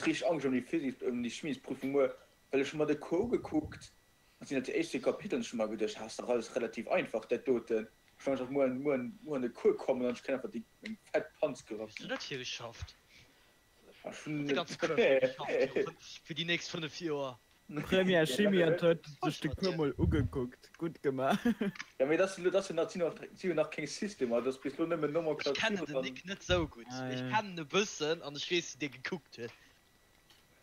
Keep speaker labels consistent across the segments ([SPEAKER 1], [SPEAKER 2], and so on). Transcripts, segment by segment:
[SPEAKER 1] Richteg Angscht ëm déi Physiks, ëm déi Chimiesprüfung muer, well ech hu mer de Cours ugekuckt, an sinn dat déi éischt zwee Kapitelen, ech hu mer geduecht, ah ass dach alles relativ einfach dat doten, ech hu einfach muer, muer, muer an de Cours kommen an ech kréien einfach déi eng fett Panz
[SPEAKER 2] Hues du
[SPEAKER 1] gerassen.
[SPEAKER 2] net fir geschafft?
[SPEAKER 1] Ech hunn
[SPEAKER 2] Hues de
[SPEAKER 1] net,
[SPEAKER 2] ganze Cours fir geschafft fir déi nächst 5 Joer?
[SPEAKER 3] Première Chimie an huet sech de Cours mol ugekuckt. Gutt gemaach.
[SPEAKER 1] Ja mee dat ass jo nach, si jo nach keng Systemer, dat ass bis lo nëmmen
[SPEAKER 2] Ech
[SPEAKER 1] Nomenclature
[SPEAKER 2] kennen den
[SPEAKER 1] an.
[SPEAKER 2] Nick net sou gutt, mee ech kennen e bëssen an ech weess wéi dee gekuckt huet.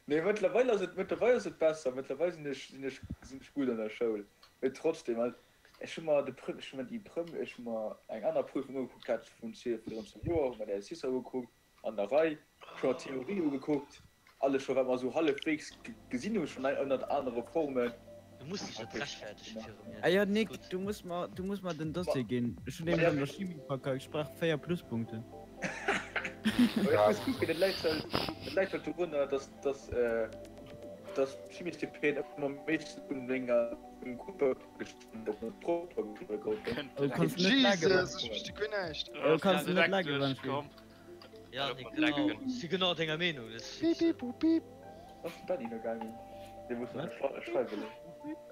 [SPEAKER 1] Nee mëttlerweil ass et, mëttlerweil ass et besser, mëttlerweil sinn ech, sinn ech, sinn ech gutt an der Schoul, mee trotzdem halt, ech hu mer de Prem, ech hu mer déi Prem, ech hu mer eng aner Prüfung ugekuckt gehat vun virun zwou Joer, hu mer de Cicero ugekuckt, an der Rei, scho Theorie ugekuckt, alles scho wat mer esou hallefweegs gesinn hu schonn ënnert anere Formen.
[SPEAKER 2] Du muss dech net rechtfertegen viru mir,
[SPEAKER 3] Ah jo
[SPEAKER 2] dat ass
[SPEAKER 3] Nick,
[SPEAKER 2] gutt.
[SPEAKER 3] du muss mer, du muss mer den Dossier ginn. Ech hunn nämlech an der Chimie verkackt, ech brauch 4 Pluspunkten.
[SPEAKER 1] Ech muss kucken, et läit halt, et läit halt dorunner, dass, dass, dass d'Chimies-TPen ëmmer meeschtens un menger Gruppe propper geschriwwe goufen.
[SPEAKER 3] Oh, kanns du net lagge
[SPEAKER 4] Jesus, ech versti guer näischt.
[SPEAKER 3] Oh, kanns du net lagge wann ech ginn.
[SPEAKER 2] Ja, nee, genau. Ech si genau denger Meenung. Dat ass
[SPEAKER 4] Piip, piip, pup, piip.
[SPEAKER 1] Ass den Dany no gaangen? Dee muss nach schreiwen.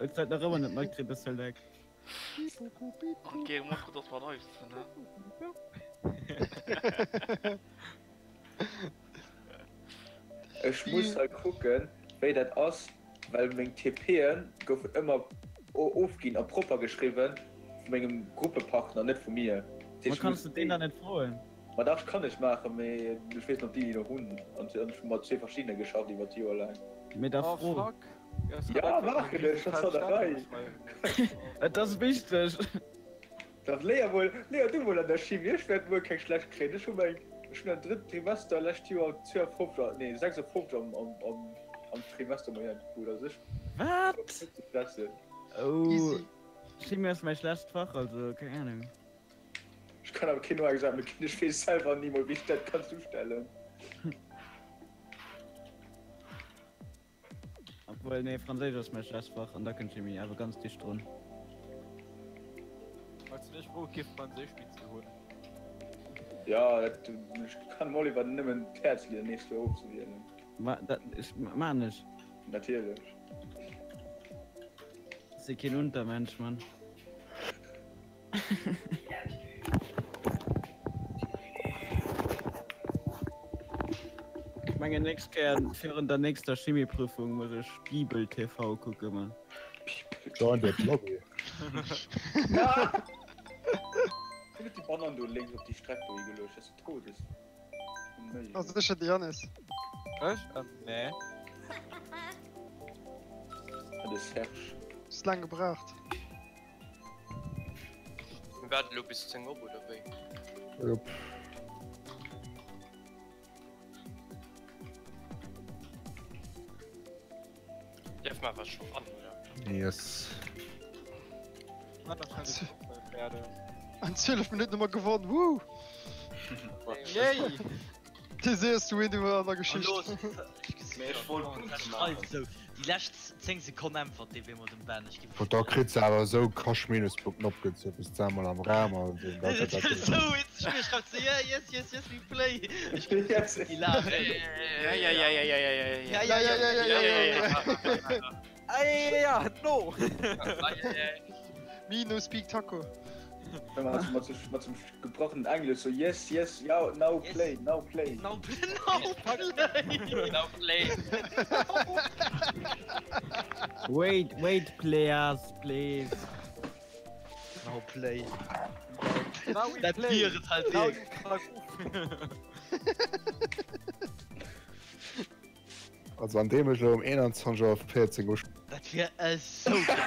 [SPEAKER 3] Hues dat nach ëmmer net matkritt, dass de lag.
[SPEAKER 4] Piip, pup, pup, piip, pup.
[SPEAKER 5] Geh mol froh, dass mer live sinn, ne?
[SPEAKER 1] Ech muss hei kucken, wéi dat ass, well meng TPen goufen ëmmer ofginn a propper geschriwwen vu mengem Gruppepartner, net vu mir.
[SPEAKER 3] Ma kanns de deen dann net froen?
[SPEAKER 1] Ma dach, kann ech maachen, mee ech weess net, ob déi déi nach hunn. An ech hu mat zwee verschiddene geschafft iwwer d'Joer laang.
[SPEAKER 3] Mee da fro.
[SPEAKER 6] Oh fuck.
[SPEAKER 1] Ja, maachen ech, dat ass an der Rei.
[SPEAKER 3] Et ass wichteg.
[SPEAKER 1] Dach, léier mol, léier du mol an der Chimie. Ech wäert muer keng schlecht kréien. Ech hu meng, ech hunn am drëtten Trimester lescht Joer 52, nee 56 am, am, am, am Trimester Moyenne krut. Also ech.
[SPEAKER 3] Wat?
[SPEAKER 1] Net ze stressen.
[SPEAKER 3] Oh,
[SPEAKER 4] Easy.
[SPEAKER 3] Chimie ass mäi schlechtst Fach, also keng Ahnung.
[SPEAKER 1] Ech kann awer keen Noexamen ginn, ech weess selwer ni mol wéi ech dat kann ustellen.
[SPEAKER 3] Obwuel nee, Franséisch ass mäi schlechtst Fach an da kënnt Chimie awer ganz dicht drun.
[SPEAKER 6] Falls du dech froe kee Franséisch méi ze hunn.
[SPEAKER 1] Ja, dat, ech kann dem Oliver nëmmen d'Häerz leeën nächst Joer ofzewielen.
[SPEAKER 3] Ma dat maan ech.
[SPEAKER 1] Natierlech.
[SPEAKER 3] Si keen Untermensch, Mann. Ech mengen nächst Kéier virun der nächster Chimieprüfung muss ech Bibel TV kucke man.
[SPEAKER 7] Join the lobby.
[SPEAKER 1] Wien huet déi Banann do lénks op déi Streck do higeluecht? Dat ass de Todes.
[SPEAKER 4] Ass sécher de Yannis.
[SPEAKER 6] Ech? Ähm, nee.
[SPEAKER 1] Ah, de Serge.
[SPEAKER 4] Hues laang gebraucht.
[SPEAKER 8] Mir waarden elo bis 10 op, oder wéi?
[SPEAKER 7] Jop.
[SPEAKER 8] Dierf mer awer scho ran, oder?
[SPEAKER 7] Yes.
[SPEAKER 4] An 12 Minutten hu mer gewonn, woo!
[SPEAKER 6] Yay!
[SPEAKER 4] Dee séierste Win an der Geschicht.
[SPEAKER 2] Déi lescht 10 Sekonnen äntwert dee bemol dem Ben. Ech ginn.
[SPEAKER 7] Da kritt se awer esou Cash Minuspunkten opgezu bis ze emol am Raum an esou. Da gëtt dat
[SPEAKER 2] Esou witzeg, mir schreift se yeah yes yes yes we play. Ech ginn déi laachen.
[SPEAKER 5] Ja ja ja ja ja ja ja
[SPEAKER 2] Ja ja ja ja ja ja ja.
[SPEAKER 6] Ey, ja, no!
[SPEAKER 4] Me no speak taco.
[SPEAKER 1] Mat sou gebrochenen Englesch so yes yes ja now play now play.
[SPEAKER 2] Now play
[SPEAKER 8] Now play.
[SPEAKER 3] Wait, wait players, please.
[SPEAKER 2] Now play.
[SPEAKER 6] Now we
[SPEAKER 2] Dat
[SPEAKER 6] play.
[SPEAKER 2] wier et halt
[SPEAKER 6] Now
[SPEAKER 2] wierklech.
[SPEAKER 6] you fuck off.
[SPEAKER 7] Also an deem ech elo um 21 Auer 14 usch.
[SPEAKER 2] Dat wier esou geil!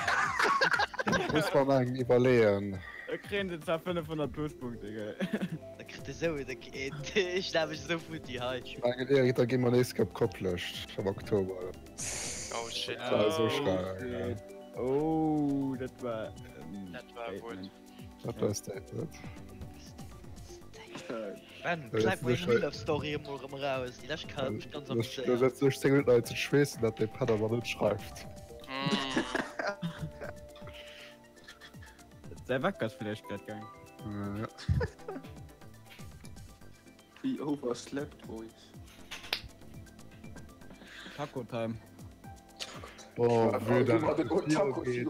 [SPEAKER 7] Muss mer nach eng iwwerleeën.
[SPEAKER 3] Da kréien se zwar 500 Pluspunkte, gell?
[SPEAKER 2] Da kritt e sou e ech laf mech esou futti hei.
[SPEAKER 7] Ech mengen Eric, da gi mer nees op Koplescht am Oktober.
[SPEAKER 8] Oh shit.
[SPEAKER 7] Dat war esou schreck.
[SPEAKER 3] Oh, dat war en
[SPEAKER 8] Dat war e Wuert.
[SPEAKER 3] Statement.
[SPEAKER 7] Dat war e Statement.
[SPEAKER 2] Ben, kleif mol eng Real Love Story emol erëm eraus. Déi lescht Kéier hat mech ganz
[SPEAKER 7] Da
[SPEAKER 2] amuséiert.
[SPEAKER 7] setzen ech 10 Minutten hei ze schweessen, dat dee Penner mer net schreift.
[SPEAKER 3] Säi Wecker ass villäicht grad gaang.
[SPEAKER 7] Ja.
[SPEAKER 1] We overslept, boys.
[SPEAKER 3] Taco Time.
[SPEAKER 7] Bon, wéi dat virugeet,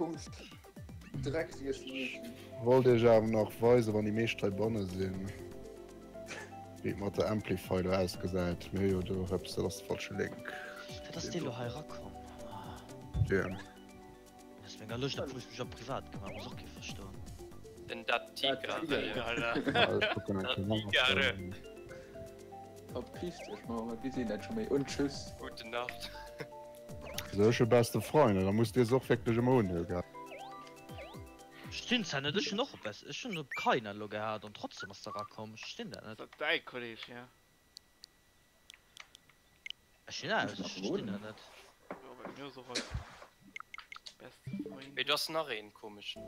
[SPEAKER 7] wollt iech awer nach weisen, wann déi meescht heibanne sinn, wéi et mat der Amplify do ausgesäit. Mir hu jo do eppes, dat ass de falsche Link.
[SPEAKER 2] Wat ass dee lo hei erakomm?
[SPEAKER 7] Wien?
[SPEAKER 2] Ass menger Lëscht, obwuel ech mech op privat gemaach muss och kee verstoen.
[SPEAKER 8] Den dat Tiger.
[SPEAKER 7] Ech kucken eng Kéier nach.
[SPEAKER 1] Verpiss dech mol, mir gesinn dat scho méi un. Tschüss.
[SPEAKER 8] Gute Nacht.
[SPEAKER 7] Sou ech hu beste Freunde, da musst dir se och wierklech emol unhuelen, gell?
[SPEAKER 2] Verstinn zwar net, ech hunn och op ech hunn op keiner elo gehat an trotzdem ass se erakomm, ech verstinn dat net.
[SPEAKER 5] Dat ass däi Kolleg, jo.
[SPEAKER 2] Ech sinn aus, ech verstinn dat net.
[SPEAKER 5] Jo, bei mir ass och eis beste Freundin.
[SPEAKER 8] Mee do ass nach een komeschen.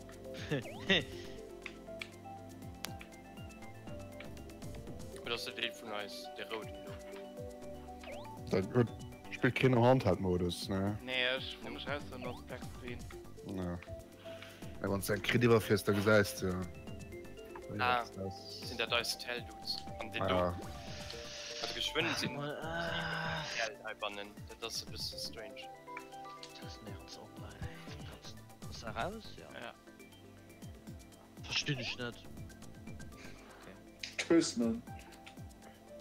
[SPEAKER 8] Oder ass dat een vun eis, dee rouden do?
[SPEAKER 7] Dat huet spillt keen am Handheld-Modus, ne?
[SPEAKER 5] Nee, ech wann ech aus sinn ass Black Screen.
[SPEAKER 7] Ja. Mä wann s de eng Kritt iwwerfiers, da gesäis de.
[SPEAKER 8] Ah, sinn dat eis Tell-Dudes? An deen do? Also geschwënn sinn Tell heibannen, dat ass e bësse strange.
[SPEAKER 2] Dat ass néierens online, ey. Ass dat raus? Ja.
[SPEAKER 5] Ja.
[SPEAKER 2] Verstinn ech net.
[SPEAKER 1] Tschüss, Mann.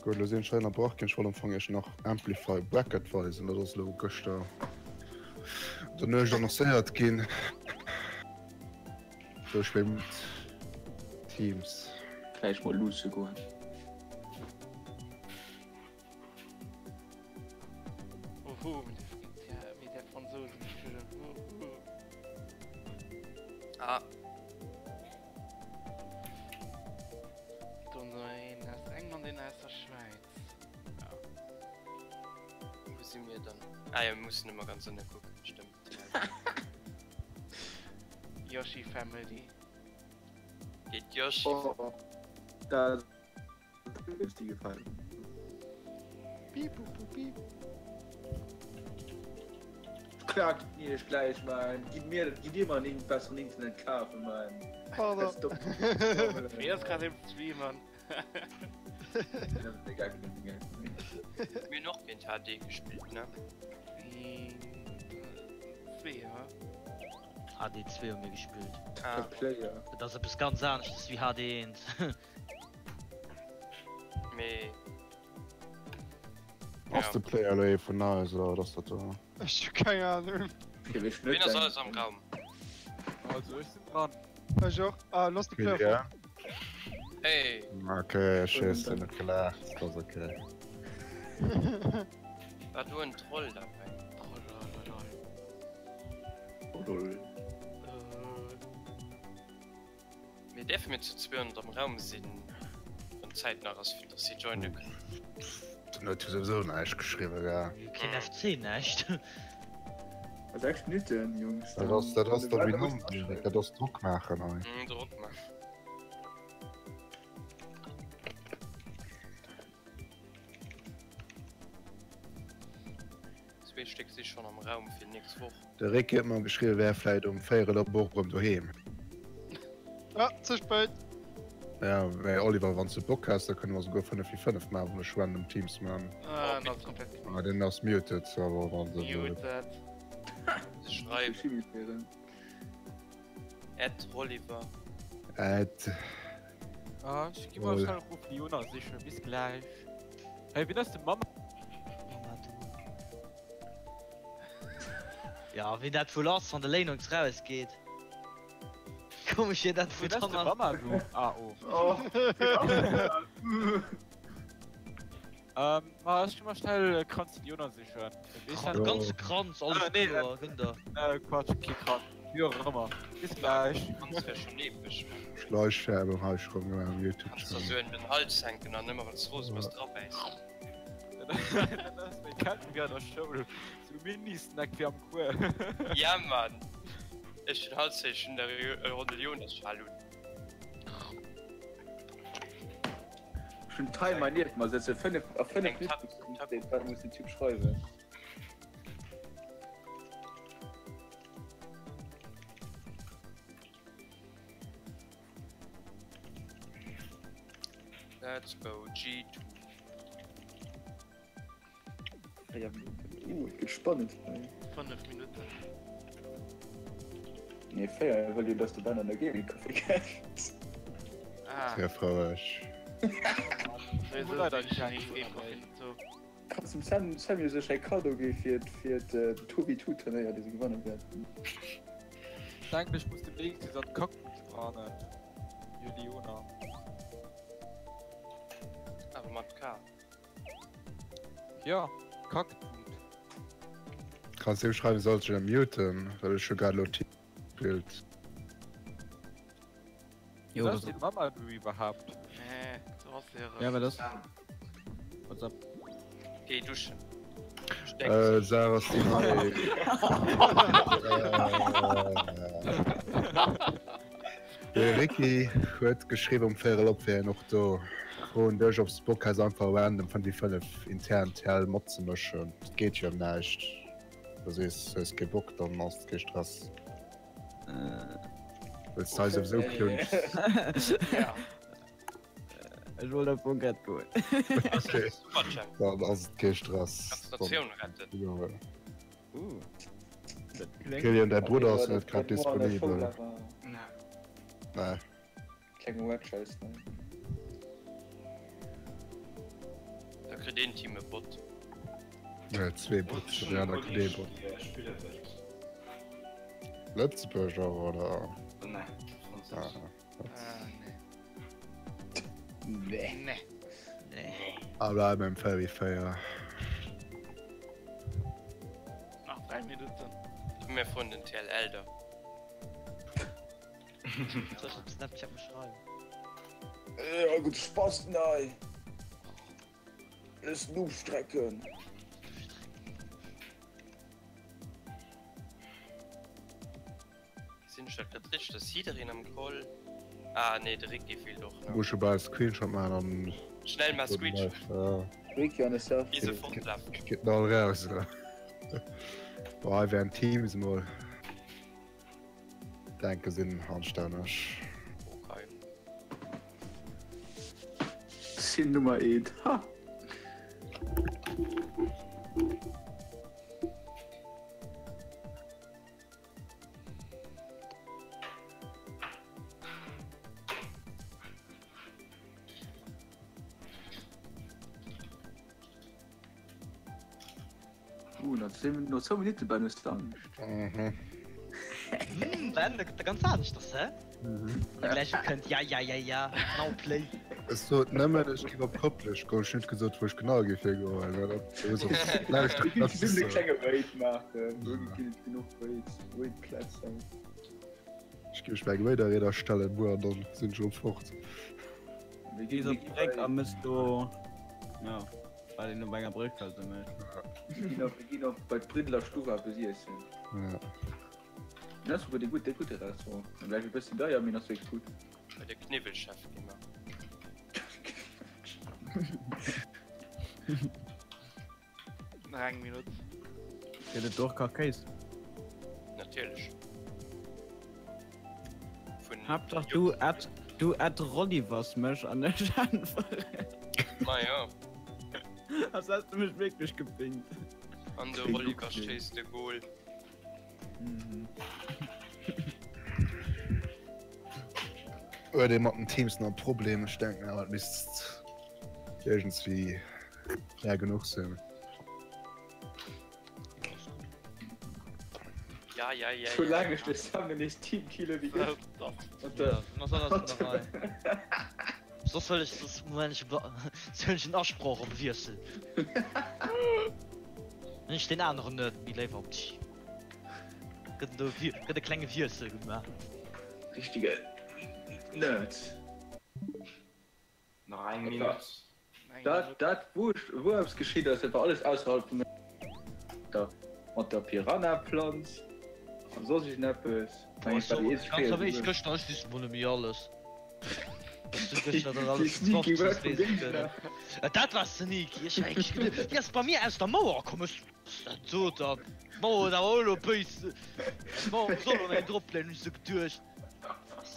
[SPEAKER 7] Gutt, elo sinn ech hei ënnerbrach ginn. Ech wollt am Fong iech nach Amplify Bracket weisen. Dat ass elo gëschter an der Nuecht annoncéiert ginn. Do spillen Teams.
[SPEAKER 1] Gläich mol luusse goen.
[SPEAKER 5] Oho, mir där Franzousen spillen. Oho.
[SPEAKER 8] Ah.
[SPEAKER 5] Dann een aus England, een aus der Schwäiz. Ja.
[SPEAKER 8] Wou si mir dann? Ah ja, mir mussen ëmmer ganz ënne kucken, stëmmt.
[SPEAKER 5] Yoshi Family.
[SPEAKER 8] Geet Yoshi.
[SPEAKER 1] Oh, dat ass dir gefallen.
[SPEAKER 4] Piep, pup, piep.
[SPEAKER 1] Klagt mir nicht gleich, Mann. Gib mir, gib dir mal einen besseren Internet kaufen, Mann.
[SPEAKER 4] Pardon.
[SPEAKER 5] Mir ass grad im Stream, Mann.
[SPEAKER 8] Mir hunn och géint HD gespillt, ne?
[SPEAKER 5] Zwee, ja.
[SPEAKER 2] HD2 hu mir gespillt.
[SPEAKER 8] Ah.
[SPEAKER 1] Player.
[SPEAKER 2] Dat ass eppes ganz aneschtes wéi HD1.
[SPEAKER 8] Mee.
[SPEAKER 7] Ass de Player elo ee vun eis oder wat ass dat do?
[SPEAKER 4] Ech hu keng Ahnung.
[SPEAKER 8] Wien ass alles am Raum?
[SPEAKER 6] Also ech sinn dran.
[SPEAKER 4] Ech och. Ah, loss de Player
[SPEAKER 7] Ja.
[SPEAKER 8] Hey!
[SPEAKER 7] Okay, ech hues du net gelaacht, dat ass okay.
[SPEAKER 8] War do en Troll derbäi?
[SPEAKER 1] Lol.
[SPEAKER 8] Mee däerfe mir zu 200 am Raum sinn, wann Zäit nach ass fir dass si joine kënnen?
[SPEAKER 7] Den huet jo souwisou näischt geschriwwen, gell?
[SPEAKER 2] Keen FC, näischt.
[SPEAKER 1] 6 Minutten, Jungs.
[SPEAKER 7] Dat ass, dat ass da wéi nennt een dat? Dat ass Drock maachen hei.
[SPEAKER 8] Mhm, Drock maachen. Zwee Stéck si schonn am Raum fir nächst Woch.
[SPEAKER 7] De Rick huet mer geschriwwen, wär vläit um véierel op och erëm doheem.
[SPEAKER 4] Ah, ze spéit.
[SPEAKER 7] Ja, mä Oliver, wann s de Bock has, da kënne mer souguer 5 vi 5 maachen, wann ech random Teams man.
[SPEAKER 5] Ah, den ass komplett
[SPEAKER 7] Ah, den ass muted, awer wann de.
[SPEAKER 5] Muted.
[SPEAKER 8] Se schreiwen. Ed Oliver.
[SPEAKER 7] Ed.
[SPEAKER 6] Ah, ech gi mol schnell op Fiona sichen. Bis gläich. Hey, wien ass de Mama?
[SPEAKER 2] Mamadou. Ja, wien dat wuel ass, wann de Léinungs rausgeet. Komesch hien dat
[SPEAKER 6] Wien ass de Mamadou? Ah, oh.
[SPEAKER 1] Oh.
[SPEAKER 6] Ähm, ma ech gi mol schnell e Kranz den Jonas sichen.
[SPEAKER 2] De ganze Kranz, alles
[SPEAKER 6] nee,
[SPEAKER 2] kloer, gënn der.
[SPEAKER 6] Äh, Quatsch, kee Kranz. Wéi och ëmmer. Bis gläich.
[SPEAKER 8] Kranz wär schon epesch.
[SPEAKER 7] Schleichwerbung hei schon gemaach am Youtube
[SPEAKER 8] Kanns der sou en den Hals hänken an ëmmer wanns rose bass drabäissen.
[SPEAKER 6] Dat ass méi kalt wéi an der Schoul. Sou Mini-Snack fir am Cours.
[SPEAKER 8] Ja Mann! Ech den Halszeechen der Ronde Jonas-Schal un.
[SPEAKER 1] Ech hunn Timer nieft mer sëtzen, 5 a 5 Minutten, wat muss den Typ schreiwen?
[SPEAKER 8] Let's go G2.
[SPEAKER 1] 4 Minutten. Uh, et gëtt spannend hei.
[SPEAKER 5] 5 Minutten.
[SPEAKER 1] Nee, 4, well jo dass de Ben an der Gaming Café kenns.
[SPEAKER 5] Ah.
[SPEAKER 7] Sehr fraueg.
[SPEAKER 1] Kanns dem Sam Samuel sech e Cadeau gi fir fir d'Tobi-Two-Turnéier, déi se gewannen wäerten.
[SPEAKER 6] Ech denken ech muss demnächst nees an d'Kackbud spranen. Juliona.
[SPEAKER 8] Awer mat K.
[SPEAKER 6] Ja, Kackbud.
[SPEAKER 7] Kanns him schreiwen, soll sech muten, well ech hu grad elo Team gespillt.
[SPEAKER 3] Jo,
[SPEAKER 6] Was ass den Mamadou iwwerhaapt?
[SPEAKER 5] Nee, du ass Lehrer.
[SPEAKER 3] Ja, wat ass? What's up?
[SPEAKER 8] Géi duschen.
[SPEAKER 7] Äh, Sarah ass déi nei. De Ricky huet geschriwwen um véierel op wär en och do. Froen dech obs de Bock häss einfach random 5v5 intern TL matzemëschen. Et geet jo em näischt. Du sees hues kee Bock, dann ass et kee Stress. Wëlls de hei souwisou klunschs.
[SPEAKER 3] Ech wollt am Fong grad goen.
[SPEAKER 7] Okay. Dann ass et kee Stress.
[SPEAKER 8] Kannst d'Natioun retten.
[SPEAKER 7] Jo.
[SPEAKER 3] Uh. Dat kléngt.
[SPEAKER 7] Kilian, däi Brudder ass net grad disponibel. Nee.
[SPEAKER 1] Klenge Wedge-Scheiss, ne?
[SPEAKER 8] Da kritt een Team e Bot.
[SPEAKER 7] Nee, zwee Bots, déi aner kritt ee Bot. Lëtzebuerger oder?
[SPEAKER 9] Nee, Franséisch.
[SPEAKER 7] Ah,
[SPEAKER 1] Nee.
[SPEAKER 5] Nee.
[SPEAKER 2] Nee.
[SPEAKER 7] Ah, bleiwen beim 4v4.
[SPEAKER 5] Nach 3 Minutten.
[SPEAKER 8] Mir froen den TL da.
[SPEAKER 2] Soll ech op Snapchat mol schreiwen?
[SPEAKER 1] Ja, gutt Spaß, nei. Lëss Noob strecken.
[SPEAKER 8] Sinn ech dat grad richteg, dass jiddereen am Call. Ah nee, de Ricky feelt och nach.
[SPEAKER 7] Muss scho bal Screenshot maachen an.
[SPEAKER 8] Schnell maach Screenshot.
[SPEAKER 7] Ja.
[SPEAKER 1] Ricky an de Selfie.
[SPEAKER 8] Gi se fortlafen.
[SPEAKER 7] Geet all raus. Boah, hei wären Teams mol. Denke sinn anstänneg.
[SPEAKER 8] Okay.
[SPEAKER 1] Sinn Nummer eent. Ha! Uh, nach 10, no 2 Minuten Ben hues de Angscht.
[SPEAKER 7] Mhm.
[SPEAKER 2] Hm, Ben, da gëtt der ganz aneschters, hä?
[SPEAKER 7] Mhm.
[SPEAKER 2] Wann der gläich ukënnt, ja, ja, ja, ja, now play.
[SPEAKER 7] Ech sot nëmmen, ech géif op Koplescht goen. Ech hunn net gesot, wou ech genau géif higoen.
[SPEAKER 1] Mir ginn zesummen e klenge Raid maachen. Do ginn et genuch Raids, Raid-Plätze.
[SPEAKER 7] Ech géif mech bei eng Raider erstellen muer an dann sinn ech erëm fort.
[SPEAKER 1] Mir
[SPEAKER 3] Gees
[SPEAKER 1] ginn
[SPEAKER 3] op d'Bréck a mëss do, jo, wat een op enger Bréck halt esou mécht.
[SPEAKER 1] Mir ginn op, mir ginn op bei d'Briddeler Stuff eppes iessen.
[SPEAKER 7] Ja.
[SPEAKER 1] Dat ass souguer dee gutt, dee gudde Restaurant. Vläicht e bëssi deier, mee en ass wierklech gutt.
[SPEAKER 8] Bei de Kniwwelchef gi mer.
[SPEAKER 5] Nach eng Minutt.
[SPEAKER 3] Gëtt et do och Kachkéis?
[SPEAKER 8] Natierlech. Vun
[SPEAKER 3] Haaptsaach du at du at Rollivers mech an ech äntweren.
[SPEAKER 8] Ma jo.
[SPEAKER 3] Als häss du mech wierklech gepingt.
[SPEAKER 8] An de Rolliver schéisst de Goal.
[SPEAKER 7] Huet ee mat den Teams nach e Problem? Ech denken awer et misst iergendswéi fair genuch sinn.
[SPEAKER 8] Ja, ja, ja,
[SPEAKER 1] Scho
[SPEAKER 8] ja,
[SPEAKER 1] laang
[SPEAKER 8] ja.
[SPEAKER 1] ech de Sam nees Team kille wéi ech. Mat
[SPEAKER 2] Ja,
[SPEAKER 1] der
[SPEAKER 2] was soll das denn dabei? Soss soll ech, soss Moment, ich soll ich den Asproch op Wiessel. Ech den aneren net, méi léiwer op Team. Gëtt do gëtt e klenge Wiessel gemaach.
[SPEAKER 1] Richtige Nerd.
[SPEAKER 9] Nach eng Minutt.
[SPEAKER 1] Dat, dat wou ech, wou eppes geschitt ass, dat war alles ausserhalb vum der, mat der Piranha-Planz an soss iergendeppes.
[SPEAKER 2] Boah, so, ganz am Eescht, gëschter, ech weess mol net méi alles. Was du gëschter dann alles
[SPEAKER 1] Déi sneaky
[SPEAKER 2] gezwafft
[SPEAKER 1] Word
[SPEAKER 2] hues,
[SPEAKER 1] vum
[SPEAKER 2] weess ech
[SPEAKER 1] Géigner.
[SPEAKER 2] net. Dat war sneaky, ech war wierklech geduecht, déi ass bei mir aus der Mauer komm, ech, was dat do dann? D'Mauer huet awer och elo béis, d'Mauer soll elo eng dropleeën, hunn ech sou geduecht.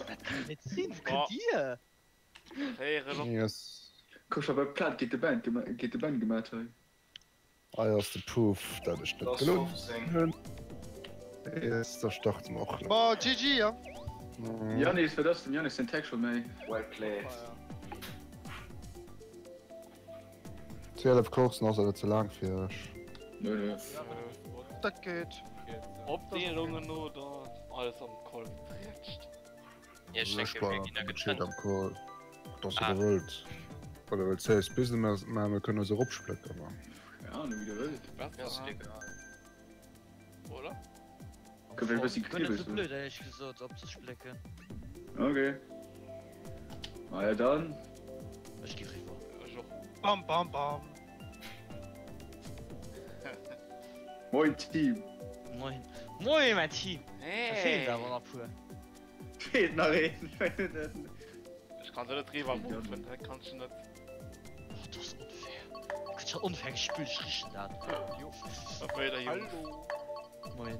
[SPEAKER 2] Dat kann jo net sinn, wou kënnt dir?
[SPEAKER 5] Véierel op.
[SPEAKER 7] Yes.
[SPEAKER 1] Kuck scho wat Platt géint de Ben géint de Ben gemat hei.
[SPEAKER 7] Hei ass de Proof dat ech net gelunn hunn. Yes, da starte mer och
[SPEAKER 4] lo. Ma GG, ja.
[SPEAKER 1] Yannis, wat ass dem Yannis den Tag scho méi?
[SPEAKER 9] Well played.
[SPEAKER 7] 12 Coursen ass awer ze laang fir iech.
[SPEAKER 1] Nö, nö.
[SPEAKER 4] Dat geet.
[SPEAKER 5] Opdeelungen oder alles am Call getretscht?
[SPEAKER 8] Ja, ech
[SPEAKER 7] Ech
[SPEAKER 8] denke, mir ginn da
[SPEAKER 7] bleiwen
[SPEAKER 8] getrennt.
[SPEAKER 7] am Call. Wat ass
[SPEAKER 8] Ah.
[SPEAKER 7] der wëllt. Wann der wëllt serious business maachen, mir kënnen eis och opsplécken, ma.
[SPEAKER 1] Keine Ahnung, wéi der wëllt.
[SPEAKER 8] Mir ass et egal.
[SPEAKER 5] Oder?
[SPEAKER 1] Kënnt vläicht e bëssi
[SPEAKER 2] Guer net
[SPEAKER 1] kniwwel
[SPEAKER 2] sou
[SPEAKER 1] soen.
[SPEAKER 2] blöd, éierlech gesot, opzesplécken.
[SPEAKER 1] Okay. Maja dann.
[SPEAKER 2] Ech gi riwwer.
[SPEAKER 5] Ech och.
[SPEAKER 4] Bam bam bam.
[SPEAKER 1] Moin Team.
[SPEAKER 2] Moin. Moin mäin Team. Da feelen der awer nach puer.
[SPEAKER 1] Feelt nach een.
[SPEAKER 5] Ech kann se net riwwer moven, dat kann ech net.
[SPEAKER 2] Oh, dat ass onfair. Gëtt scho onfair gespillt, ech richen dat.
[SPEAKER 5] Jo, a weider Jungs.
[SPEAKER 6] Hallo.
[SPEAKER 2] Moin.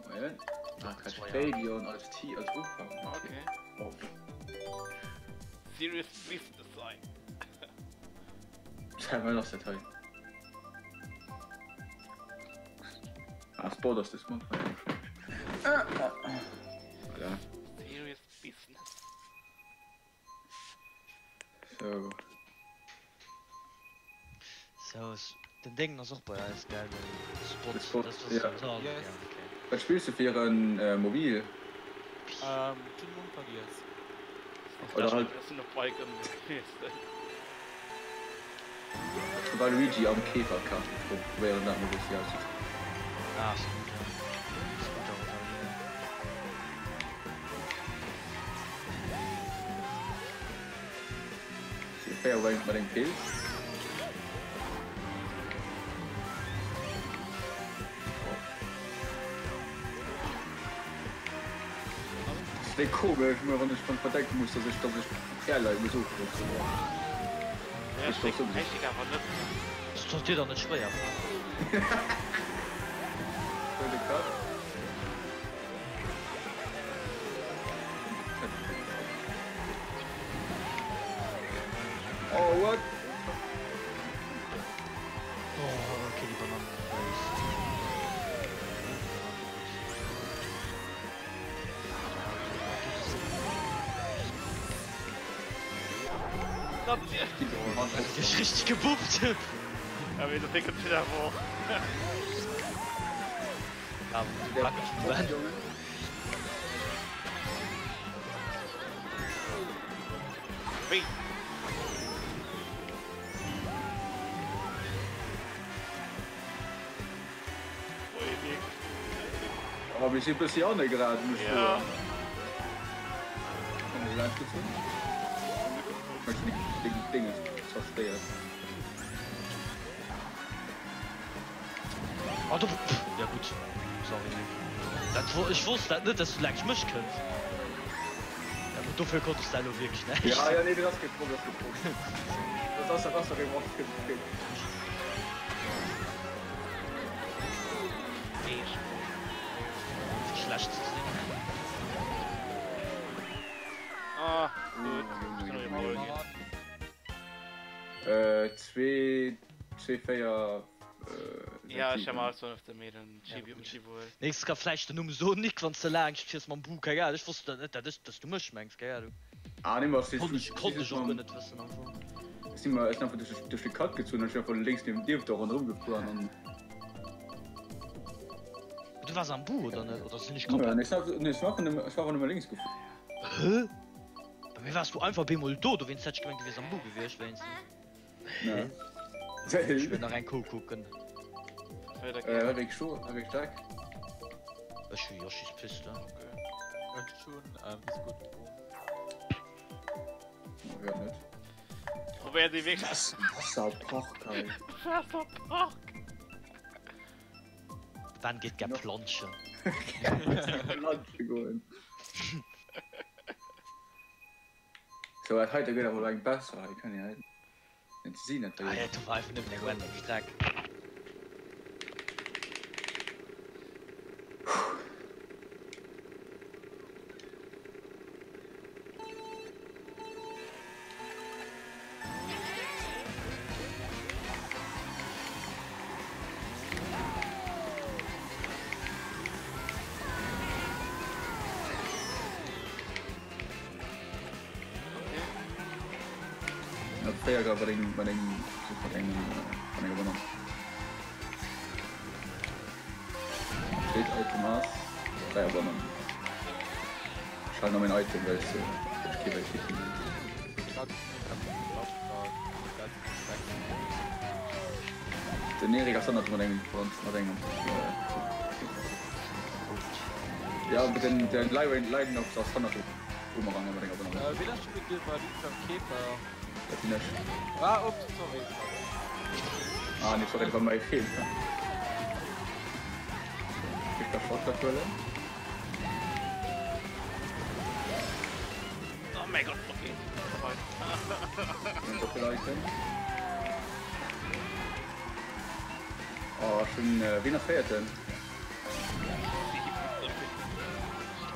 [SPEAKER 1] Moin. Ah, Stadion als T als Ufank.
[SPEAKER 5] Okay.
[SPEAKER 1] Oh.
[SPEAKER 5] Serious business sein.
[SPEAKER 1] Wat ass dat hei? Ah, Sport ass de Sport. Ah, ah. Voilà.
[SPEAKER 5] Serious business.
[SPEAKER 1] So.
[SPEAKER 2] So, den Déngen ass och bei eis, gell? Den Spot.
[SPEAKER 1] De Spot,
[SPEAKER 2] das, das
[SPEAKER 1] ja.
[SPEAKER 2] ist ja.
[SPEAKER 6] Yes.
[SPEAKER 2] Ja, okay.
[SPEAKER 1] Wat spills du fir en äh, Mobil?
[SPEAKER 6] Ähm, ech hunn den Numm vergiess.
[SPEAKER 1] Oder halt
[SPEAKER 5] Ech sinn op Bike ënnerwees.
[SPEAKER 1] Waluigi am Käferkart. Probéieren dat mol bëssi auszetricksen.
[SPEAKER 2] Ah, Scooter. Scooter oder wéi.
[SPEAKER 1] Féier op eng mat engem Pilz. Wéi komesch ëmmer wann ech wann verdenke muss dass ech dass ech d'Airline muss ofdrécken.
[SPEAKER 5] Ja, ech schick awer net.
[SPEAKER 2] Dat sollt dir dann net schwéier falen.
[SPEAKER 1] Huet e Cut. Oh what?
[SPEAKER 2] Oh, okay, déi Banann ginn béis. Ech richtig gebufft.
[SPEAKER 5] Ja, mee dat décke Ziel awer och. Wéi?
[SPEAKER 1] Oh, mir si bëssi anne grad, muss ech
[SPEAKER 5] Ja.
[SPEAKER 1] soen. Kann ech laanscht gezunn? Ech hunn deng Dénges zerstéiert.
[SPEAKER 2] Ah, du, ja gutt, sorry Nick. Dat wo, ech wosst dat net, dass du laanscht mech kënns. Ja gutt, dofir konnt ech da elo wierklech näischt.
[SPEAKER 1] Ja, ja, nee, dat ass kee Problem, dat ass kee Problem. Dat ass, dat ass doch iwwerhaupt kee Problem.
[SPEAKER 2] Schlecht ze sinn.
[SPEAKER 5] Ah, gutt, ech kann och iwwerholl ginn.
[SPEAKER 1] Äh, 2, 2, 4,
[SPEAKER 5] Ja, ech hat alles 15 Meter Chibi um Chibo.
[SPEAKER 2] Nächstes ka vläicht den Numm soen Nick, wann s de laangscht fiers mam Bug, keng Ahnung, ech wosst dat net, dat ech, dass du mech mengs, keng Ahnung.
[SPEAKER 1] Ah, nee, ma ech
[SPEAKER 2] Konnt ech, konnt ech och guer net wëssen am Fong.
[SPEAKER 1] Ech si mer, ech sinn einfach duerch, duerch de Cut gezunn an ech sinn einfach lénks niewent dir do ronderëm gefuer an dann.
[SPEAKER 2] Du waars am Bu oder net? Oder sinn ech
[SPEAKER 1] Ja,
[SPEAKER 2] komplett.
[SPEAKER 1] nee, ech war, nee, ech war einfach nëmme, ech war einfach nëmme lénks gefuer.
[SPEAKER 2] Hä? Bei mir waars du einfach bemol do, dowéinst hätt ech gemengt du wiers am Bu gewiescht wéinstens.
[SPEAKER 1] Nee.
[SPEAKER 2] Ech wëll nach eng Kou kucken.
[SPEAKER 1] Äh, wat wéi scho, wat wéi staark?
[SPEAKER 2] Ech hu Yoshi's Piste.
[SPEAKER 6] Ech hunn ähm, Disco Boom.
[SPEAKER 1] Oh, ja, net.
[SPEAKER 5] Probéiert déi wierklech.
[SPEAKER 1] Was? Wasserpark, hei.
[SPEAKER 5] Wasserpark!
[SPEAKER 2] De Ben geet gär planschen.
[SPEAKER 1] Plansche goen. Sou, dat heite gëtt awer elo eng besser hei, kann een net sinn dat
[SPEAKER 2] Ah ja, do war einfach nëmmen eng random Streck.
[SPEAKER 1] Véier mat engem mat engem mat engem mat enger Banann. Zweet Item ass 3 Abonnementen. Ech halen nach mäin Item well ech ech kee wäit Item hunn. Den Erik ass hannert mat engem mat engem Ja den den Leidenox ass hannert dem Boomerang mat enger Banann.
[SPEAKER 6] Wien ass scho mit dem Luca Käfer?
[SPEAKER 1] Dat sinn ech.
[SPEAKER 6] Ah ups sorry.
[SPEAKER 1] Ah nee sorry dat war mäi Feeler. Ech da Shortcut huelen.
[SPEAKER 5] Oh mäi Gott, okay. Vorbei.
[SPEAKER 1] Mein Doppel-Item. Oh, schon, äh, wien ass Véierten?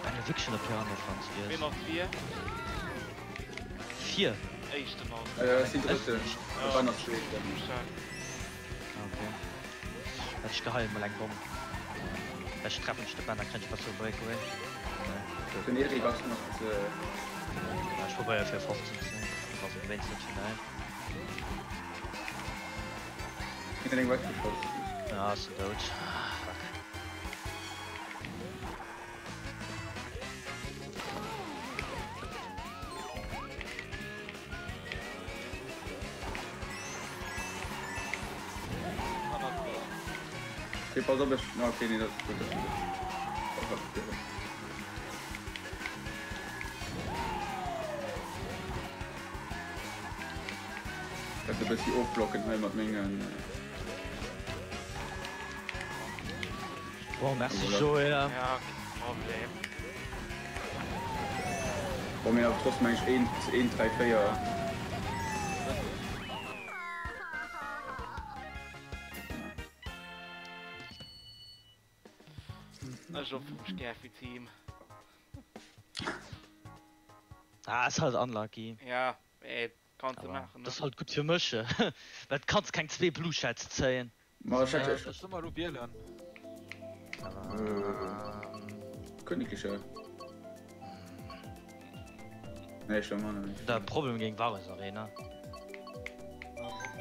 [SPEAKER 2] Benne wéckchen der Piranha Pflanz
[SPEAKER 5] Wien ass vir?
[SPEAKER 2] Vir?
[SPEAKER 5] Éischten ass.
[SPEAKER 1] Äh, ech sinn Drëtten. De Ben ass Zweeten.
[SPEAKER 2] Okay. Ech geheien mol eng Bomm. Ech treffen ech de Ben, da kréien ech besser e Breakaway.
[SPEAKER 1] Den Eric ass mat.
[SPEAKER 2] Ech probéiere fir 15 ze sinn, ass et wéinst net final.
[SPEAKER 1] Hien huet eng weggeschoss.
[SPEAKER 2] Ah, ass en dout. Fuck.
[SPEAKER 1] Okay, pass op, ech. Okay, nee, dat ass gutt, dat ass gutt. Dat e bëssi ofblocken hei mat mengen.
[SPEAKER 2] Bon, merci Joé.
[SPEAKER 5] Ja, kee Problem.
[SPEAKER 1] Bon, mir awer trotzdem eng 1, 1, 3, 4.
[SPEAKER 5] Ech opfer mech gär fir d'Team.
[SPEAKER 2] Ah, ass halt unlucky.
[SPEAKER 5] Ja, mee kanns de maachen, ne?
[SPEAKER 2] Ass halt gutt fir mech, well du kanns keng zwee Blue Shells zéien.
[SPEAKER 1] Ma ech hätt ech.
[SPEAKER 6] Ech soll mer elo wielen.
[SPEAKER 1] Königliche. Nee, ech man net.
[SPEAKER 2] Da Problem géint Varus Arena.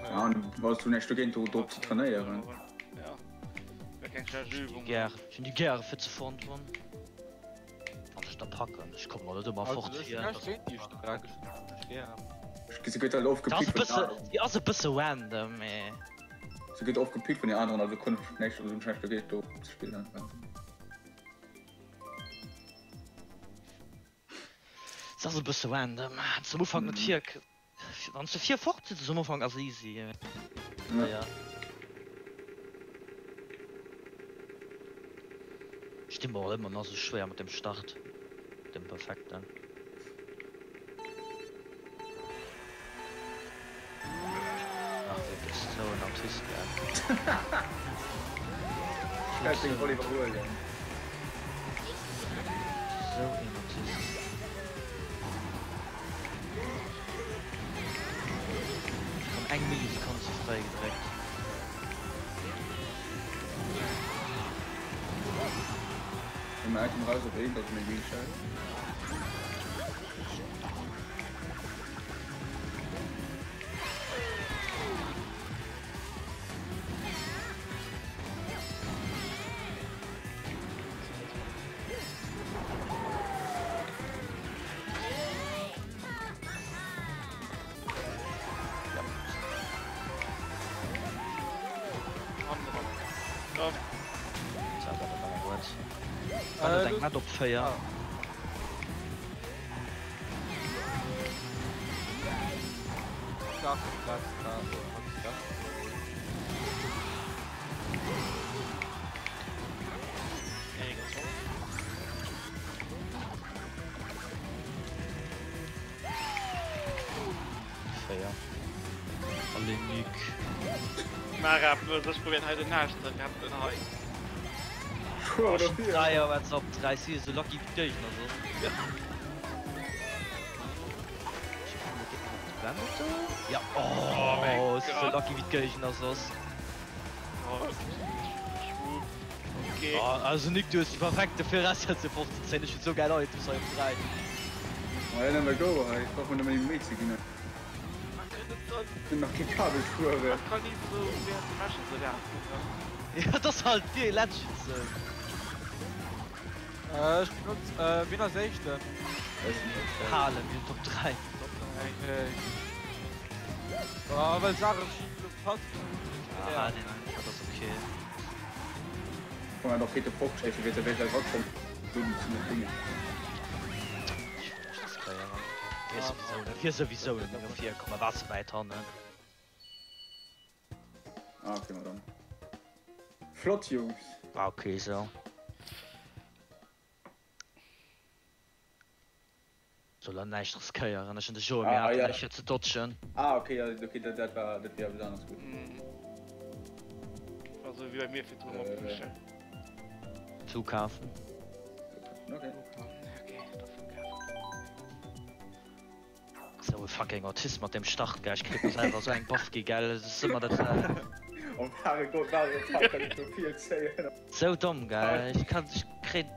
[SPEAKER 1] Ja, an was du nächst dogéint do drop ze trainéieren.
[SPEAKER 5] Ja. Wär keng schlecht Übung.
[SPEAKER 2] Gär, ech hunn déi gäre fir ze front one. Wann ech der packen, ech kommen net ëmmer fort
[SPEAKER 6] Also,
[SPEAKER 2] fir.
[SPEAKER 6] ech sinn näischt géint déi Streck, ech hunn se zimmlech gär.
[SPEAKER 1] Se gëtt halt oft
[SPEAKER 2] Dat ass
[SPEAKER 1] gepickt
[SPEAKER 2] e
[SPEAKER 1] vun
[SPEAKER 2] bësse,
[SPEAKER 1] aneren.
[SPEAKER 2] déi ass e bësse random, mee.
[SPEAKER 1] Se gëtt oft gepickt vun den aneren, also konnt ech näischt, also hunn ech näischt dogéint do ze spillen.
[SPEAKER 2] Se ass e bësse random, wann s de am Ufank net vir, wann s de vir fort sitz am Ufank ass easy, mee ja. Ech di mer och ëmmer nach sou schwéier mat dem Start, dem perfekten. Ach du bist sou en Autist gell.
[SPEAKER 1] Ech wäert deng Roll iwwerhuelen.
[SPEAKER 2] Sou een Autist. Ech hun eng Millisekonn ze fréi gedréckt.
[SPEAKER 1] Komm Item raus op eent, also méi Green Shell.
[SPEAKER 2] Eng op 4. Allez Nick.
[SPEAKER 5] Maach eppes, ech probéieren hei den Naascht ze retten hei.
[SPEAKER 2] Dreier wat op 3 si sou lucky wéi d'Géigner soss. Ja oh sou lucky wéi d'Géigner soss.
[SPEAKER 5] Okay.
[SPEAKER 2] Oh, also Nick du hues déi perfekte Viraussetzung fir 15 10 ech hunn sou gäil Items hei op 3.
[SPEAKER 1] Ma ja, nëmme go hei, ech brauch mer nëmmen méi ze ginn. Sinn nach kee Kabel fueren.
[SPEAKER 5] Dat kann ni sou während dem Match sou lafen.
[SPEAKER 2] Ja, dat ass halt wéi legit sou.
[SPEAKER 6] Ech benotz, wien ass éischten?
[SPEAKER 2] Halen, mir hunn Top 3.
[SPEAKER 6] Top 3, okay. Ah, well Sarah ech lo fast
[SPEAKER 2] Ah, hal deen einfach, dat ass okay.
[SPEAKER 1] Komm einfach Peter Portschäife wéi der wéi rakomm.
[SPEAKER 2] Wier souwisou net méi virkomm, war ze wäit hannen.
[SPEAKER 1] Ah, okay, ma dann. Flott, Jungs!
[SPEAKER 2] War okay sou. Soll er näischt riskéieren, ech hunn de Joe mir hat näischt fir ze dodgen.
[SPEAKER 1] Ah, okay, ja, okay, dat, dat war, dat wier besonders gutt.
[SPEAKER 5] War sou wéi bei mir virdrun mat Pushen.
[SPEAKER 2] Flughafen.
[SPEAKER 1] Okay.
[SPEAKER 2] Sou e fucking Autist mat dem Start, gell? Ech kritt mer selwer sou eng Baff gi, gell? Et ass ëmmer dat selwecht.
[SPEAKER 1] Oh Mario Gott, Mario Kart kann ich so viel zéien.
[SPEAKER 2] Sou domm, gell? Ech kann, ech kritt,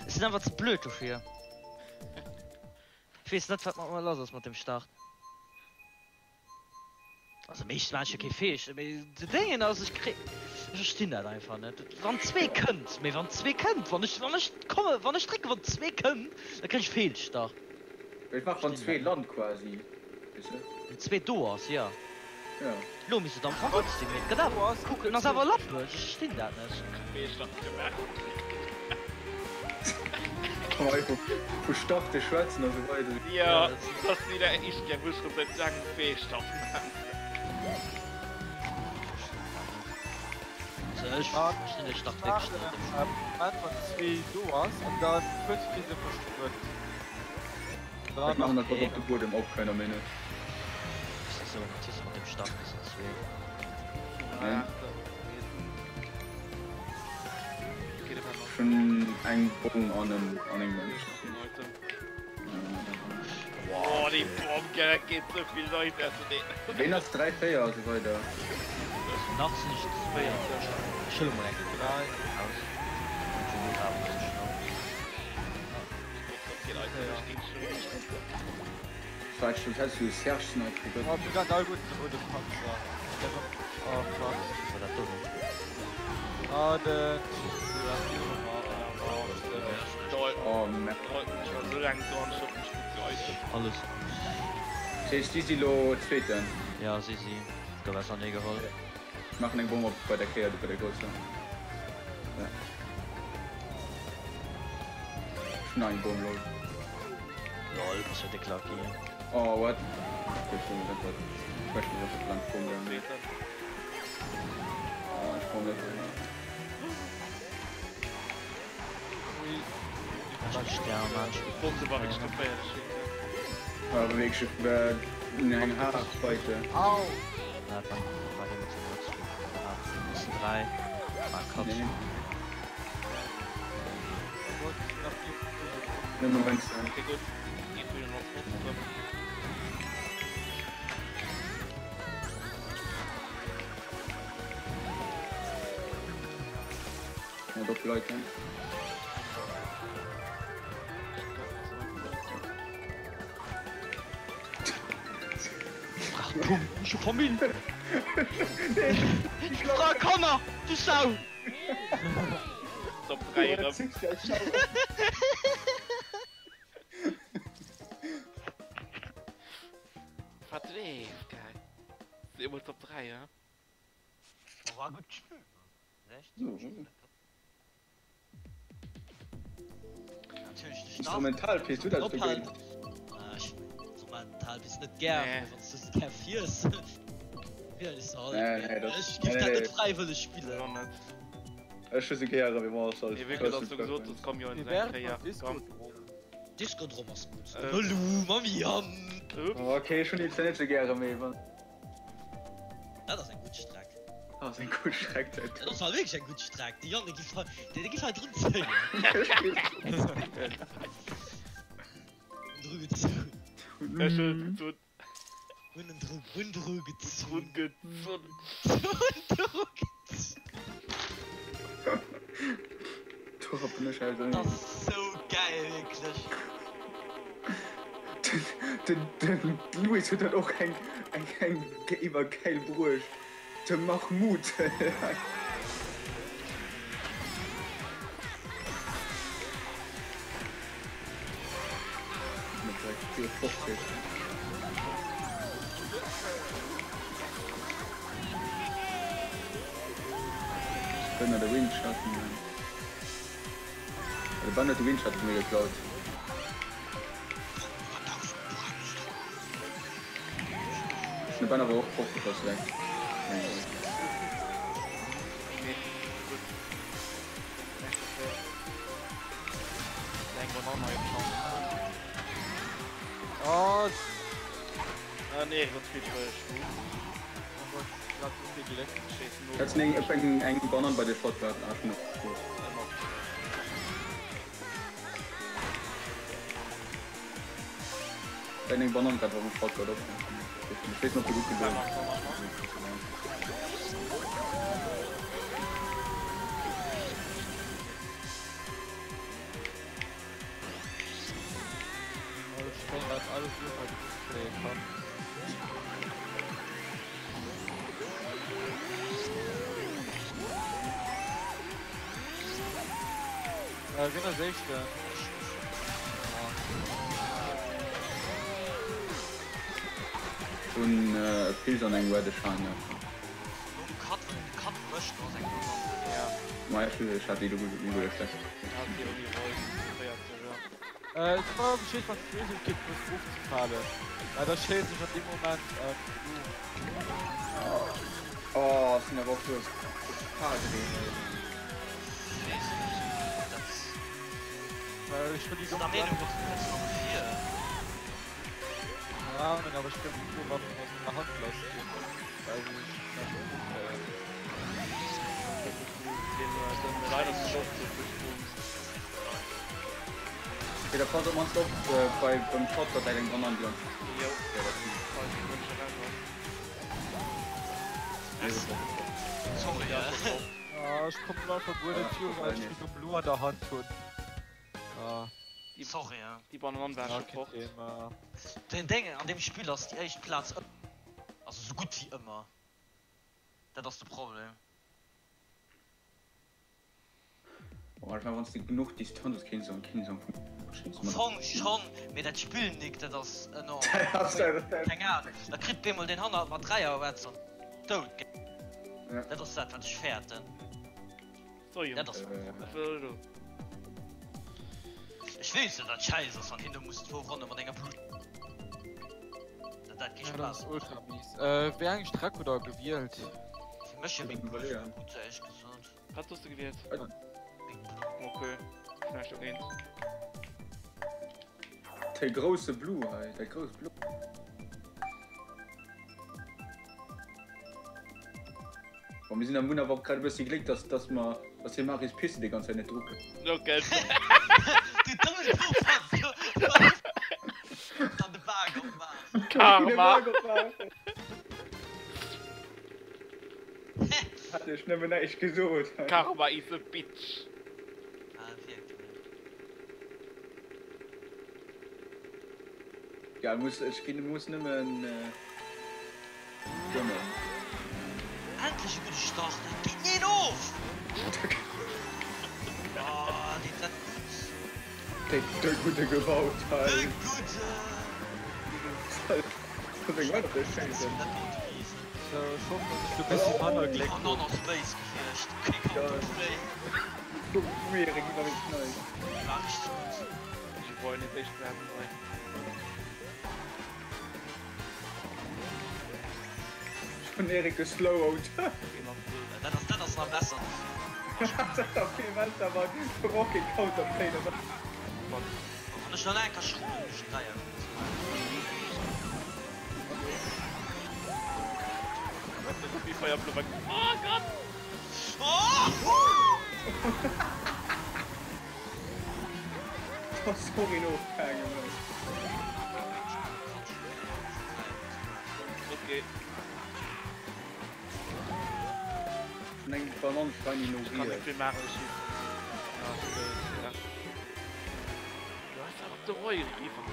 [SPEAKER 2] ech sinn einfach ze blöd dofir. Ech weess net, wat mat mer lass ass mat dem Start. Also meeschtens maan ech jo kee Feescht, mee de Déngen ass ech kri ech verstinn dat einfach net. Wann zwee kënnt, mee wann zwee kënnt, wann ech wann ech komme wann ech drécke wann zwee kënnt, da kréien ech Feelstart.
[SPEAKER 1] Ech mach wann zwee land quasi, weess de.
[SPEAKER 2] Wann zwee do ass, jo.
[SPEAKER 1] Jo.
[SPEAKER 2] Lo misst et am Fong gutt sinn, mee et gëtt awer kucken ass awer lappeg, ech verstinn dat net.
[SPEAKER 5] Feelstart gemaach.
[SPEAKER 1] Komm einfach vu Starte schwätzen a sou weider.
[SPEAKER 5] Jo, dat ass déi der éischt Kéier wou ech rëm säit laangem Feelstart maan.
[SPEAKER 2] Ech verstinn de Start wierklech net.
[SPEAKER 6] Moment wann zwee do ass an dann kuerz fir se verschwënnt.
[SPEAKER 1] Ech maachen dat op de Buedem op, keiner méi net.
[SPEAKER 2] Ass dat sou en Autist mat dem Start bis zwee?
[SPEAKER 1] Nee. Schon eng Bomm an en an eng Mënsch.
[SPEAKER 5] Oh déi Bomm gell, dat geet sou vill Leit auseneen.
[SPEAKER 1] Ween ass 3, 4 a sou weider?
[SPEAKER 2] Nach sinn ech 4. Ech huele mol eng aus.
[SPEAKER 1] Vläicht häss du Serge Snipe gegëtt.
[SPEAKER 6] Oh, mir waren all gutt den roude Panzer. Oh fuck.
[SPEAKER 2] War dat do?
[SPEAKER 6] Ah, den.
[SPEAKER 1] Oh merde.
[SPEAKER 2] Alles.
[SPEAKER 1] Sees si si lo Zweeten?
[SPEAKER 2] Ja si si. Gouf ausernee geholl.
[SPEAKER 1] Ech maachen eng Bomm op bei der Kéier, bei der grousser. Ja. Ech hunn nach eng Bomm, lol.
[SPEAKER 2] Lol, bass jo déck lucky.
[SPEAKER 1] Oh, what? Okay, ech hunn einfach questioned ob dat laang Bomm gaangen ass. Oh, ech komm net dohinner. War wierklech eng haart Fight.
[SPEAKER 6] Au!
[SPEAKER 1] Nëmme wéinst. Mat op Leit hein.
[SPEAKER 2] Ach komm, ech hu Famill. Fra, Kanner, du Sau!
[SPEAKER 5] Top 3 erëm. Wat leeft, geil. Emol Top 3, hein?
[SPEAKER 2] War gutt gespillt.
[SPEAKER 1] Instrumental Piece, du dat dogéint?
[SPEAKER 2] Instrumental Piece net gär, nee. Wann du gär fiers. Nee, nee, dat Ech giff dat net fräiwëlleg spillen.
[SPEAKER 1] Ech hu se gär, wéi mer als
[SPEAKER 5] Nee, wéi gesot, du gesot hues, komm jo eng Kéier. Komm.
[SPEAKER 2] Discodrom ass gutt. Hallo, Mami Jan.
[SPEAKER 1] Okay, ech hunn déi net sou gäre, mee wann.
[SPEAKER 2] Dat ass eng gutt Streck.
[SPEAKER 1] Dat ass eng gutt Streck, dat.
[SPEAKER 2] Dat ass wierklech eng gutt Streck. De Yannick giff hei, dee giff hei drun zéien. Dru gezunn.
[SPEAKER 5] Ech hunn et gezunn.
[SPEAKER 2] Hunn en dru, hunn dru gezunn.
[SPEAKER 5] Drun gezunn.
[SPEAKER 2] Hunn dru gezunn.
[SPEAKER 1] Do rappen ech aus.
[SPEAKER 2] Dat ass sou gäil, wierklech.
[SPEAKER 1] Den den Louis huet dat och eng eng eng iwwergäil bruecht. De Mahmoud. Ben de Windschatten. De Ben huet de Windschatten vun mir geklaut. De Ben awer och fortgeschoss weg.
[SPEAKER 6] Oh,
[SPEAKER 5] Ah nee, wat spill
[SPEAKER 1] Kannst eng eng eng Banan bei der Shotgun ah, schon gut. Eng Banan grad op Shotgun op. Ich weiß noch, ob du gut geblieben.
[SPEAKER 6] Wien ass éischten?
[SPEAKER 1] Hun e Pilz an eng Werde Shine. Ma ech hat déi do gutt erschleckt.
[SPEAKER 6] Äh, ech war bescheed wann d'Méiglechkeet muss ofzefalen. Well da schéiss ech an deem Moment ähm, Blu.
[SPEAKER 1] Oh, sinn awer och do Padre.
[SPEAKER 6] Well ech hunn déi domm Ja, men awer ech gëff déi Blu-Waffen aus menger Hand lass ginn, well se sech net ofkréien.
[SPEAKER 1] Okay, da pass op mannst op bei beim Shotgun läit eng Banann déi ons.
[SPEAKER 5] Jo.
[SPEAKER 2] Sorry.
[SPEAKER 6] Ah, ech kommen einfach guer net virun, well ech déi domm Blu an der Hand hunn. Ah.
[SPEAKER 2] Sorry.
[SPEAKER 5] Déi Banann war
[SPEAKER 6] Ja,
[SPEAKER 5] scho
[SPEAKER 6] keen
[SPEAKER 5] fort.
[SPEAKER 6] Thema.
[SPEAKER 2] Den Deng an deem Spill ass déi éischt Plaz ëmmer, also sou gutt wéi ëmmer. Dat ass de Problem.
[SPEAKER 1] Oh, ech mein, wanns de genuch Distanz hues, kéints de kéints am Fong
[SPEAKER 2] Am Fong schonn, mee dat Spill Nick, dat ass enorm. Keng Ahnung, da kritt bemol deen hannert mat 3 Auer dout. Dat ass dat wat ech fäerten.
[SPEAKER 5] So Jong,
[SPEAKER 2] Dat ass
[SPEAKER 5] wat wëll elo?
[SPEAKER 2] Ech weess dat dat schäiss ass, wann hien do muss zwou Ronne mat enger Blut. Dat dat kee
[SPEAKER 6] Ja, dat
[SPEAKER 2] Spaass
[SPEAKER 6] ass
[SPEAKER 2] mécht.
[SPEAKER 6] ultra mies. Äh, wéi eng Streck hutt der gewielt?
[SPEAKER 2] Fir mech jo Big Blue gutt, éierlech gesot.
[SPEAKER 5] Wat hues de gewielt?
[SPEAKER 2] Big Blue.
[SPEAKER 5] Okay, näischt dogéint.
[SPEAKER 1] De grousse Blue hei, dat grousst Blue. Bon, mir sinn am hunn awer och grad e bëssi Gléck, dass, dass mer, dass hie Marius Piste déi ganz Zäit net druckt.
[SPEAKER 5] Okay.
[SPEAKER 2] Du dommen Puppatz! Dann de Bak opmaachen.
[SPEAKER 5] Karma!
[SPEAKER 1] Hat ech nëmmen näischt gesot.
[SPEAKER 5] Karma is a bitch.
[SPEAKER 2] Ah, wierklech.
[SPEAKER 1] Ja, muss ech ginn muss nëmmen gënnen.
[SPEAKER 2] Endlech e gudde Start, et geet neen of! Oh, deen dat gutt.
[SPEAKER 1] De gudde gebaut hei.
[SPEAKER 2] De gudde.
[SPEAKER 6] So, ech hoffen dass ech do bessi manner Gléck hunn.
[SPEAKER 1] Schon Erik geslowt.
[SPEAKER 2] Dat ass nach besser.
[SPEAKER 1] Dat ass vill besser, man. Brauch keen Counterplay dobäi.
[SPEAKER 2] Wann ech nach eng Kéier schrubben, hunn ech en Dräier gutt.
[SPEAKER 5] Oh Gott!
[SPEAKER 1] Oh, sorry, no ofgehaangen, Mann.
[SPEAKER 5] Okay.
[SPEAKER 1] Schon eng Banann shiny no
[SPEAKER 5] Ich kann
[SPEAKER 1] riets.
[SPEAKER 5] net vill maachen, ech schiessen. Ja, okay, ja. Du hast awer de Roy iwwer.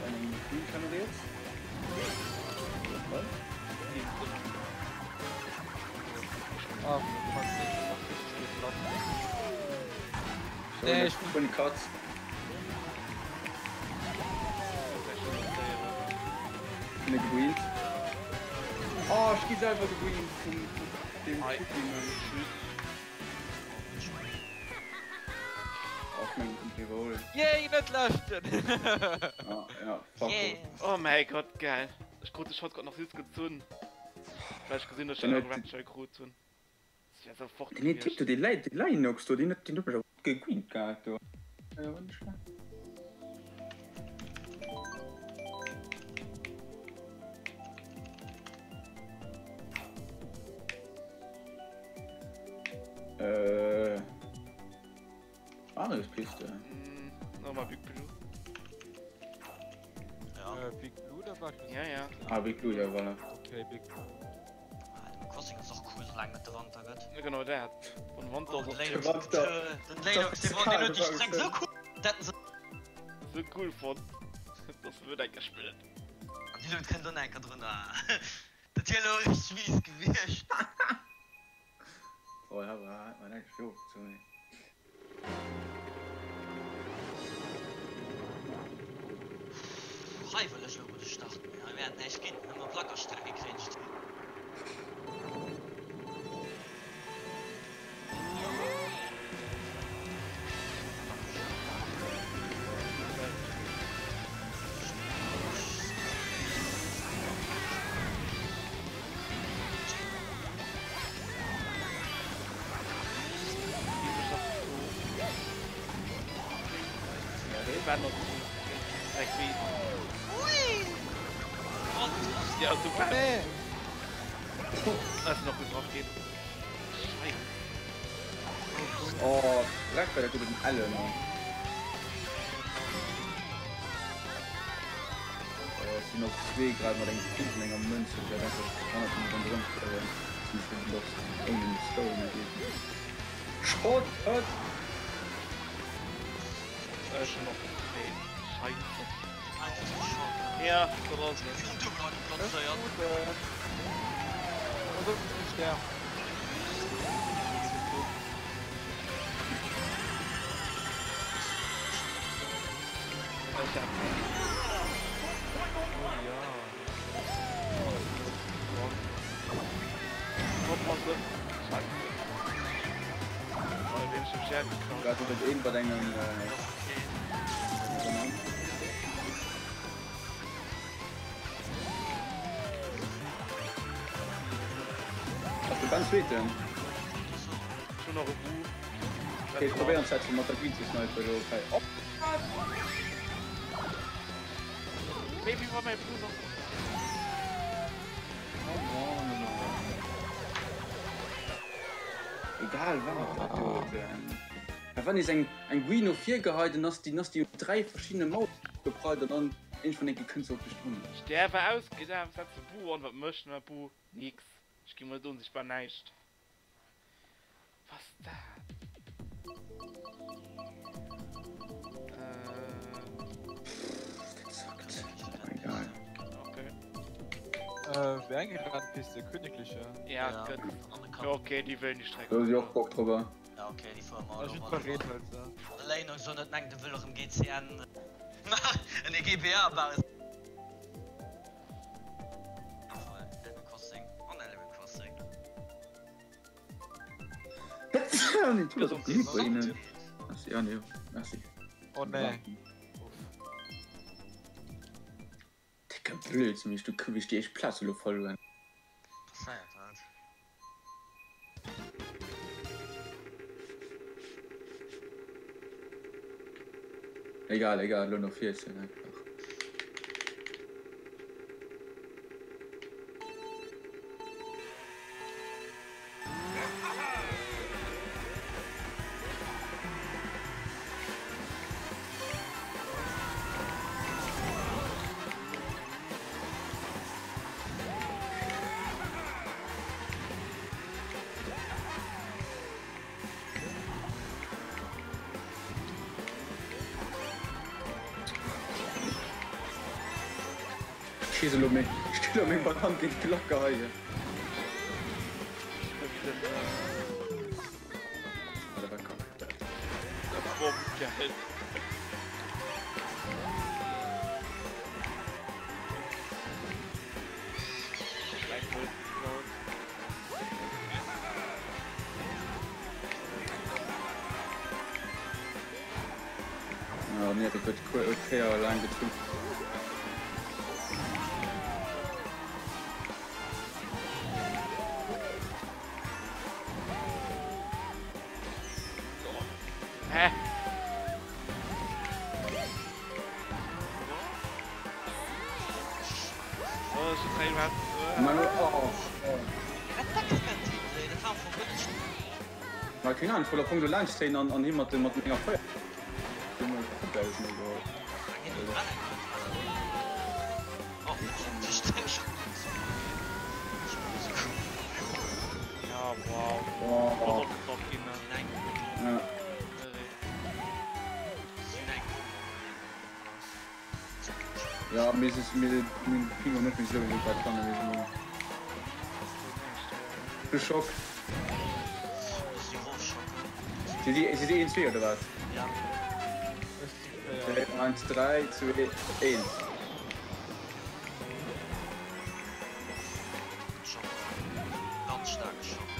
[SPEAKER 1] Eng Green Channel riets.
[SPEAKER 6] Ah, fuck, ich bin noch richtig geklappt. Nee, ich
[SPEAKER 1] bin Katz. Bin gegreent. Oh, ich gi selber gegreent vum dem Cookie Man. Och meng kommt iwwerholen.
[SPEAKER 6] Yay, net leschten!
[SPEAKER 1] Ja, ja, fuck
[SPEAKER 2] Yeah.
[SPEAKER 1] off.
[SPEAKER 5] Oh mäi Gott, geil. Ech krut de Shotgun nach just gezunn, well ech gesinn, dass ech
[SPEAKER 1] Den
[SPEAKER 5] den
[SPEAKER 1] huet.
[SPEAKER 5] Rapture krut hunn. Das wär sofort
[SPEAKER 1] Deen een Typ
[SPEAKER 5] gewiescht.
[SPEAKER 1] do, dee Lei, dee Linux do, deen huet, deen huet mech awer gutt gegreent gehat do. Ja, war net schlecht. Äh. Aneres Piste.
[SPEAKER 5] Mm, nochmal Big Blue.
[SPEAKER 2] Ja.
[SPEAKER 6] Äh, Big Blue oder war
[SPEAKER 5] Ja, ja.
[SPEAKER 1] Ah, Big Blue, ja, voilà.
[SPEAKER 6] Okay, Big Blue.
[SPEAKER 2] Animal Crossing ass och cool, soulaang et de Wanter gëtt.
[SPEAKER 5] Ja, genau dat. Wann Wanter
[SPEAKER 2] Oh,
[SPEAKER 5] ass,
[SPEAKER 2] den
[SPEAKER 5] ass
[SPEAKER 2] Linux,
[SPEAKER 1] Wanter.
[SPEAKER 2] den Linux, dee wollt, deen huet déi Streck sou cool, dat en se.
[SPEAKER 5] sou cool fonnt, dass se wëllt eng Kéier spillen.
[SPEAKER 2] An déi Leit kënnt och nach eng Kéier drënner. Dat wier elo richteg mies gewiescht.
[SPEAKER 1] Oh ja, war war net jo sorry.
[SPEAKER 2] Hei wëll ech elo mol starten, mee hei wäert näischt ginn, nëmme Plackerstrecke kréien ech ze.
[SPEAKER 5] Ja, super.
[SPEAKER 6] Nee!
[SPEAKER 5] Lass noch gut drauf gehen. Scheiße.
[SPEAKER 1] Oh, Dreck bei der guten Elle, Mann. Äh, es sinn och zwee grad mat engem Pick an enger Mënz, dat wär einfach hannert dem ronderëm fueren. Zum Beispill den Box ouni den Story méi geet. Shot hut!
[SPEAKER 5] Ech hun och nee, Scheiße.
[SPEAKER 2] Einfach de Shot.
[SPEAKER 5] Ja, dat ass et.
[SPEAKER 2] Virun Double hei geplazéiert.
[SPEAKER 6] Oh, dat ass e Stern.
[SPEAKER 5] Ech hat
[SPEAKER 6] Oh ja.
[SPEAKER 5] Oppassen. Scheiße. Oh, wem ich hab Scherz geklaut.
[SPEAKER 1] Grad huet een bei engem äh, Ass de Ben Zweeten?
[SPEAKER 5] Ech hun nach e Bu.
[SPEAKER 1] Okay, ich probéieren d'Setze mat der Green ze snipen elo. Okay. Oh!
[SPEAKER 5] Wéi wéi war mäi Bu nach?
[SPEAKER 1] Come on. Egal wat dat doten. A wann nees eng eng Green no vir geheit, dann ass déi dann ass déi un 3 verschiddene Mauere geprallt an dann iergendwann enke kënnt se op dech drun.
[SPEAKER 5] Sterwe ausgedaach, setze Bu an, wat mécht mä Bu? Nix. Ech gi mol onsichtbar näischt. Was dat?
[SPEAKER 1] Pff, dat zackt. Egal.
[SPEAKER 5] Okay.
[SPEAKER 6] Äh, wéi eng Rennpiste? Königliche?
[SPEAKER 5] Ja, et gëtt. Jo, okay, déi wëllen déi Streck.
[SPEAKER 1] Do hu si och Bock drobber.
[SPEAKER 2] Ja, okay, déi fuere mer
[SPEAKER 6] Ja,
[SPEAKER 2] elo mol.
[SPEAKER 6] jiddwereen wëllt se.
[SPEAKER 2] De Léinung soll net mengen, de wëll erëm GCN maachen, nee GBA maachen. Animal Crossing an Animal Crossing.
[SPEAKER 1] Merci, ja, nee, merci.
[SPEAKER 6] Oh nee.
[SPEAKER 1] Décke Blödsinn, wéi ech du, wéi ech déi éischt Plaz elo verluer.
[SPEAKER 2] Passéiert halt.
[SPEAKER 1] Egal, egal, elo no 14 einfach. Ech elo meng, ech kritt elo meng Banann géint d'Klack geheien. Ah, dat war kack.
[SPEAKER 5] Dat Bomm, geil.
[SPEAKER 1] Ah, den Erik huet d'Kéier laang gezunn.
[SPEAKER 5] Hä? Oh, ech hunn iwwerhaapt.
[SPEAKER 1] Manu, oh. Ma keng Ahnung, ech wollt am Fong do laanscht zéien an an him mat mat menger Feier.
[SPEAKER 5] Ja, wow. Oh.
[SPEAKER 1] Ja. Ja, mir si mir mir kriegen och net méi sou wéi bei Kanner wéi elo. De Schock. Si si si si 1 2 oder wat?
[SPEAKER 2] Ja.
[SPEAKER 1] Okay, 1 3 2 1.
[SPEAKER 2] Schock. Ganz starke Schock.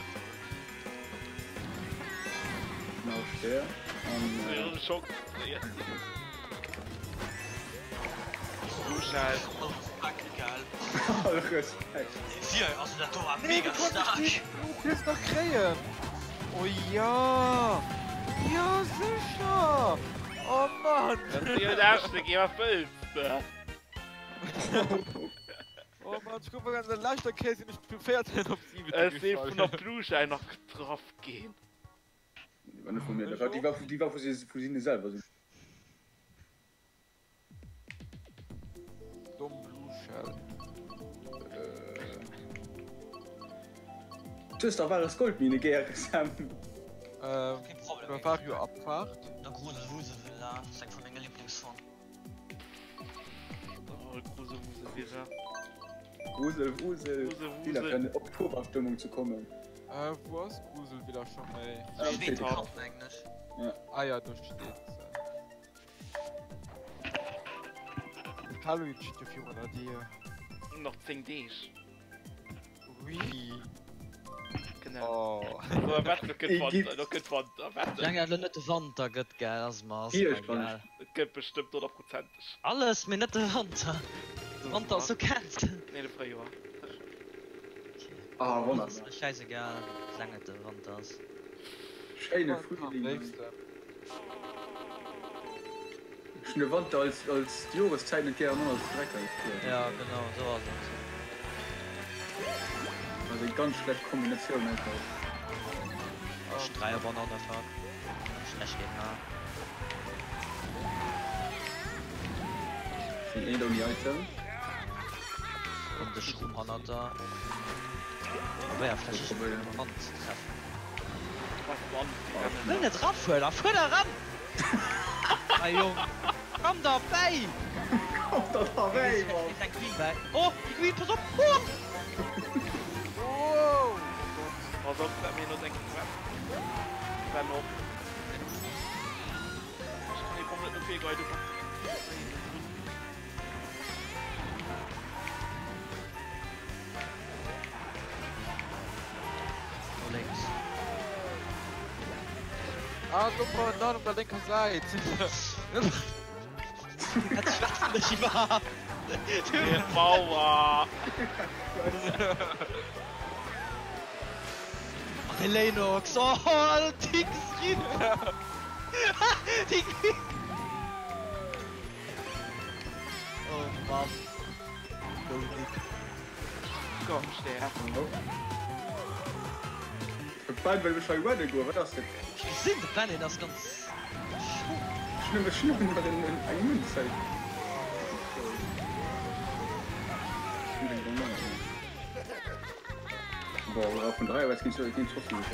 [SPEAKER 1] Genau, Stär. An, äh,
[SPEAKER 5] Schock.
[SPEAKER 1] Respekt.
[SPEAKER 2] Also dat do war mega stark.
[SPEAKER 6] Du kriss nach kréien. Oh ja. Ja sécher. Oh Mann.
[SPEAKER 5] Dat ass jo dat Geh wat wëlls de?
[SPEAKER 6] Oh Mann, ech gouf an der leschter Kéier sinn ech vu 14 op 17
[SPEAKER 5] Ech si
[SPEAKER 6] gefall.
[SPEAKER 5] vun der Blueschei nach getraff ginn.
[SPEAKER 1] Déi war net vu mir, dat war, déi war, déi war vu si, vu sinne selwer.
[SPEAKER 6] Domm Blue Shell.
[SPEAKER 1] Du hues dach wahres Goldmine gäre, Sam.
[SPEAKER 6] Ähm,
[SPEAKER 2] Kein Problem.
[SPEAKER 6] da war jo Abfahrt.
[SPEAKER 2] Der Gruselwuselvilla ass eng vun menge Lieblingssong.
[SPEAKER 5] Oh, Gruselwuselvilla.
[SPEAKER 1] Grusel, Wusel,
[SPEAKER 5] Grusel,
[SPEAKER 1] Villa,
[SPEAKER 5] Wusel.
[SPEAKER 1] fir an Oktoberstëmmung ze kommen.
[SPEAKER 6] Äh, wou ass Gruselvilla scho méi?
[SPEAKER 1] Am
[SPEAKER 2] Steet
[SPEAKER 1] Top.
[SPEAKER 2] Kap, mengen ech.
[SPEAKER 6] Ah ja, do steet se. Halloween steet jo virun der Dier.
[SPEAKER 5] Nach 10 Deeg.
[SPEAKER 6] Ui.
[SPEAKER 5] Genau.
[SPEAKER 6] Oh.
[SPEAKER 5] So, wat, lo gëtt
[SPEAKER 1] Igitt.
[SPEAKER 5] Wanter, lo gëtt Wanter, wette.
[SPEAKER 2] Soulaang dat elo net de Wanter gëtt, gell, ass mer ass
[SPEAKER 1] Hier,
[SPEAKER 2] mer egal.
[SPEAKER 5] Et gëtt bestëmmt honnertprozenteg.
[SPEAKER 2] Alles, mee net de Wanter. De Wanter ass sou kalt.
[SPEAKER 5] Nee, de Fréijoer.
[SPEAKER 1] Ah,
[SPEAKER 2] Ass
[SPEAKER 1] wonnerbar.
[SPEAKER 2] mer schäisegal, soulaang et de Wanter ass.
[SPEAKER 1] Schéine
[SPEAKER 6] Am
[SPEAKER 1] Frühling.
[SPEAKER 6] léifsten.
[SPEAKER 1] Ech hunn de Wanter als, als Joreszäit net gär an och als Dreck als Joer.
[SPEAKER 2] Ja, genau, sou ass et.
[SPEAKER 1] Also eng ganz schlecht Kombinatioun einfach.
[SPEAKER 2] Ech dräi op an an fuck. Schlecht Gegner.
[SPEAKER 1] Sinn een ouni Item.
[SPEAKER 2] Komm de Schrumm hannert der. Probéier vläch ech
[SPEAKER 1] Probéieren.
[SPEAKER 2] Wand ze treffen.
[SPEAKER 5] Was Wand?
[SPEAKER 2] Wëll net rafuer, fuer der ran! Hey Jong, komm der bäi!
[SPEAKER 1] Komm der derbäi, Mann!
[SPEAKER 2] Eng Queen bäi. Oh, déi Queen, pass op! Oh!
[SPEAKER 6] Wow!
[SPEAKER 5] Pass op, dat mir no seng Quest. Renn op. Ech kann déi Bomm net no vir geheien, du bass direkt.
[SPEAKER 2] No lénks.
[SPEAKER 6] Ah, super, dann op der linker Säit.
[SPEAKER 2] Dat schwätzen ech iwwerhaapt.
[SPEAKER 5] Fir d'Mauer!
[SPEAKER 2] Ach, de Lennox, oh, Dix, Déi Queen. Oh Mann. Go Nick.
[SPEAKER 5] Komm, sterf.
[SPEAKER 1] De Ben wëll mech hei wedde goen, wat ass dat?
[SPEAKER 2] Ech gesinn, de Ben deen ass ganz schonn.
[SPEAKER 1] Ech hunn ech hunn nach en eng Münz hei. Boah, vun 3 aus ginn ginn trotzdem nicht.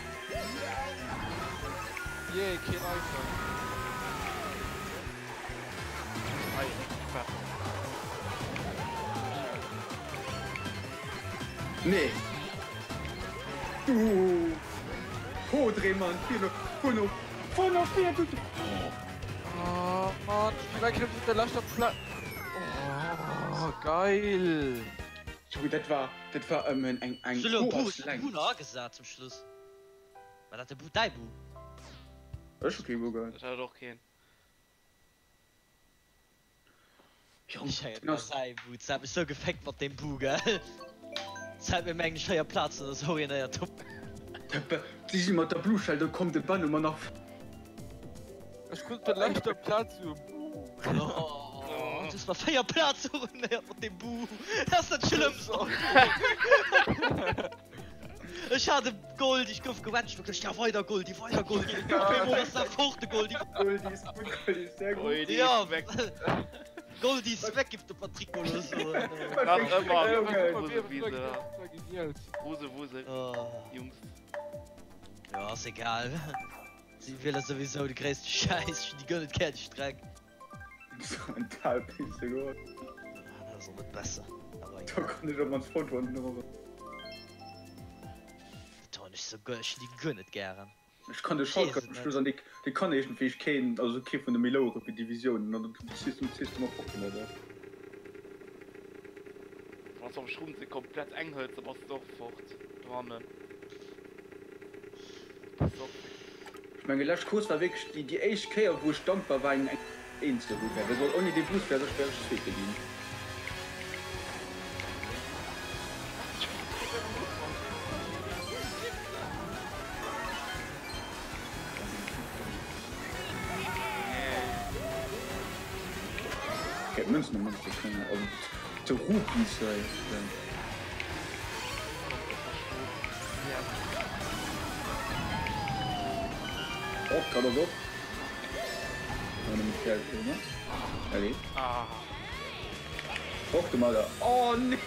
[SPEAKER 6] Yay, keen Item.
[SPEAKER 5] Hei, Quest.
[SPEAKER 1] Nee! Du Hodree Mann, vir no, fuer no, fuer no vir, du!
[SPEAKER 6] Oh Mann, ech bin eng op der leschter Pla. Oh geil!
[SPEAKER 1] Junge, dat war, dat war ëmmen eng, eng
[SPEAKER 2] Solo Bu,
[SPEAKER 1] Hoers
[SPEAKER 2] hues du
[SPEAKER 1] Längt.
[SPEAKER 2] Bu nach agesat zum Schluss? War dat de Bu, däi Bu?
[SPEAKER 1] Ech hu kee Bu gehat.
[SPEAKER 5] Ech hat och keen.
[SPEAKER 2] Ech hat säi Bu, dat hat mech sou geféckt mat deem Bu, gell? Dat hat mir mengen ech 4 Plazen oder sou ruinéiert op.
[SPEAKER 1] Si si mat der Blue Shell do komm, de Benno man nach.
[SPEAKER 6] Ech krut op der leschter Plaz sou e Bu.
[SPEAKER 2] Oh, du hues mer 4 Plaze ruinéiert mat deem Bu, dat ass dat Schlëmmst. Ech hat e Gold, ech gouf gewätscht, wierklech, ja weider Goldi, weider Goldi. Op eemol ass da fort de Goldi.
[SPEAKER 1] Goldi ist gut, Goldi ist sehr gut.
[SPEAKER 5] Goldi
[SPEAKER 2] Ja,
[SPEAKER 5] ist weg.
[SPEAKER 2] Goldi ist weg, gibt de Patrick oder so.
[SPEAKER 5] Nach ëmmer
[SPEAKER 1] Junge.
[SPEAKER 5] Wuse, Wuse, Wuse,
[SPEAKER 2] Oh.
[SPEAKER 5] Jungs.
[SPEAKER 2] Ja, ass egal. Si wiele souwisou de gréisste Schäiss, ech hunn déi guer net gär, déi Streck.
[SPEAKER 1] Mental pisse goat.
[SPEAKER 2] Ah, dat ass och net besser. Aber
[SPEAKER 1] Da
[SPEAKER 2] egal.
[SPEAKER 1] kann ech op mannst Foto an den Ohren.
[SPEAKER 2] Dat hunn ech sou guer, ech hunn déi guer net gären.
[SPEAKER 1] Ech kann de Shortcut am Schluss an dee dee kann iergendwéi keen, also kee vun de méi louere wéi Divisiounen an dann ziss du ziss du mat fort domadder.
[SPEAKER 5] Wann s du am Schrumpf komplett eng hëls, da bass de och fort dohannen. Pass op.
[SPEAKER 1] Ech menge lescht Course war wierklech déi déi éischt Kéier wou ech dankbar war eng Eent ze hu well soll ouni dee Boost wär ech wär ech Zweete ginn. Okay, d'Mënzen am mannste kënnen, also de Rupees hei. Och grad ass op. Allez.
[SPEAKER 5] Ah.
[SPEAKER 1] Och de Maler. Oh nee!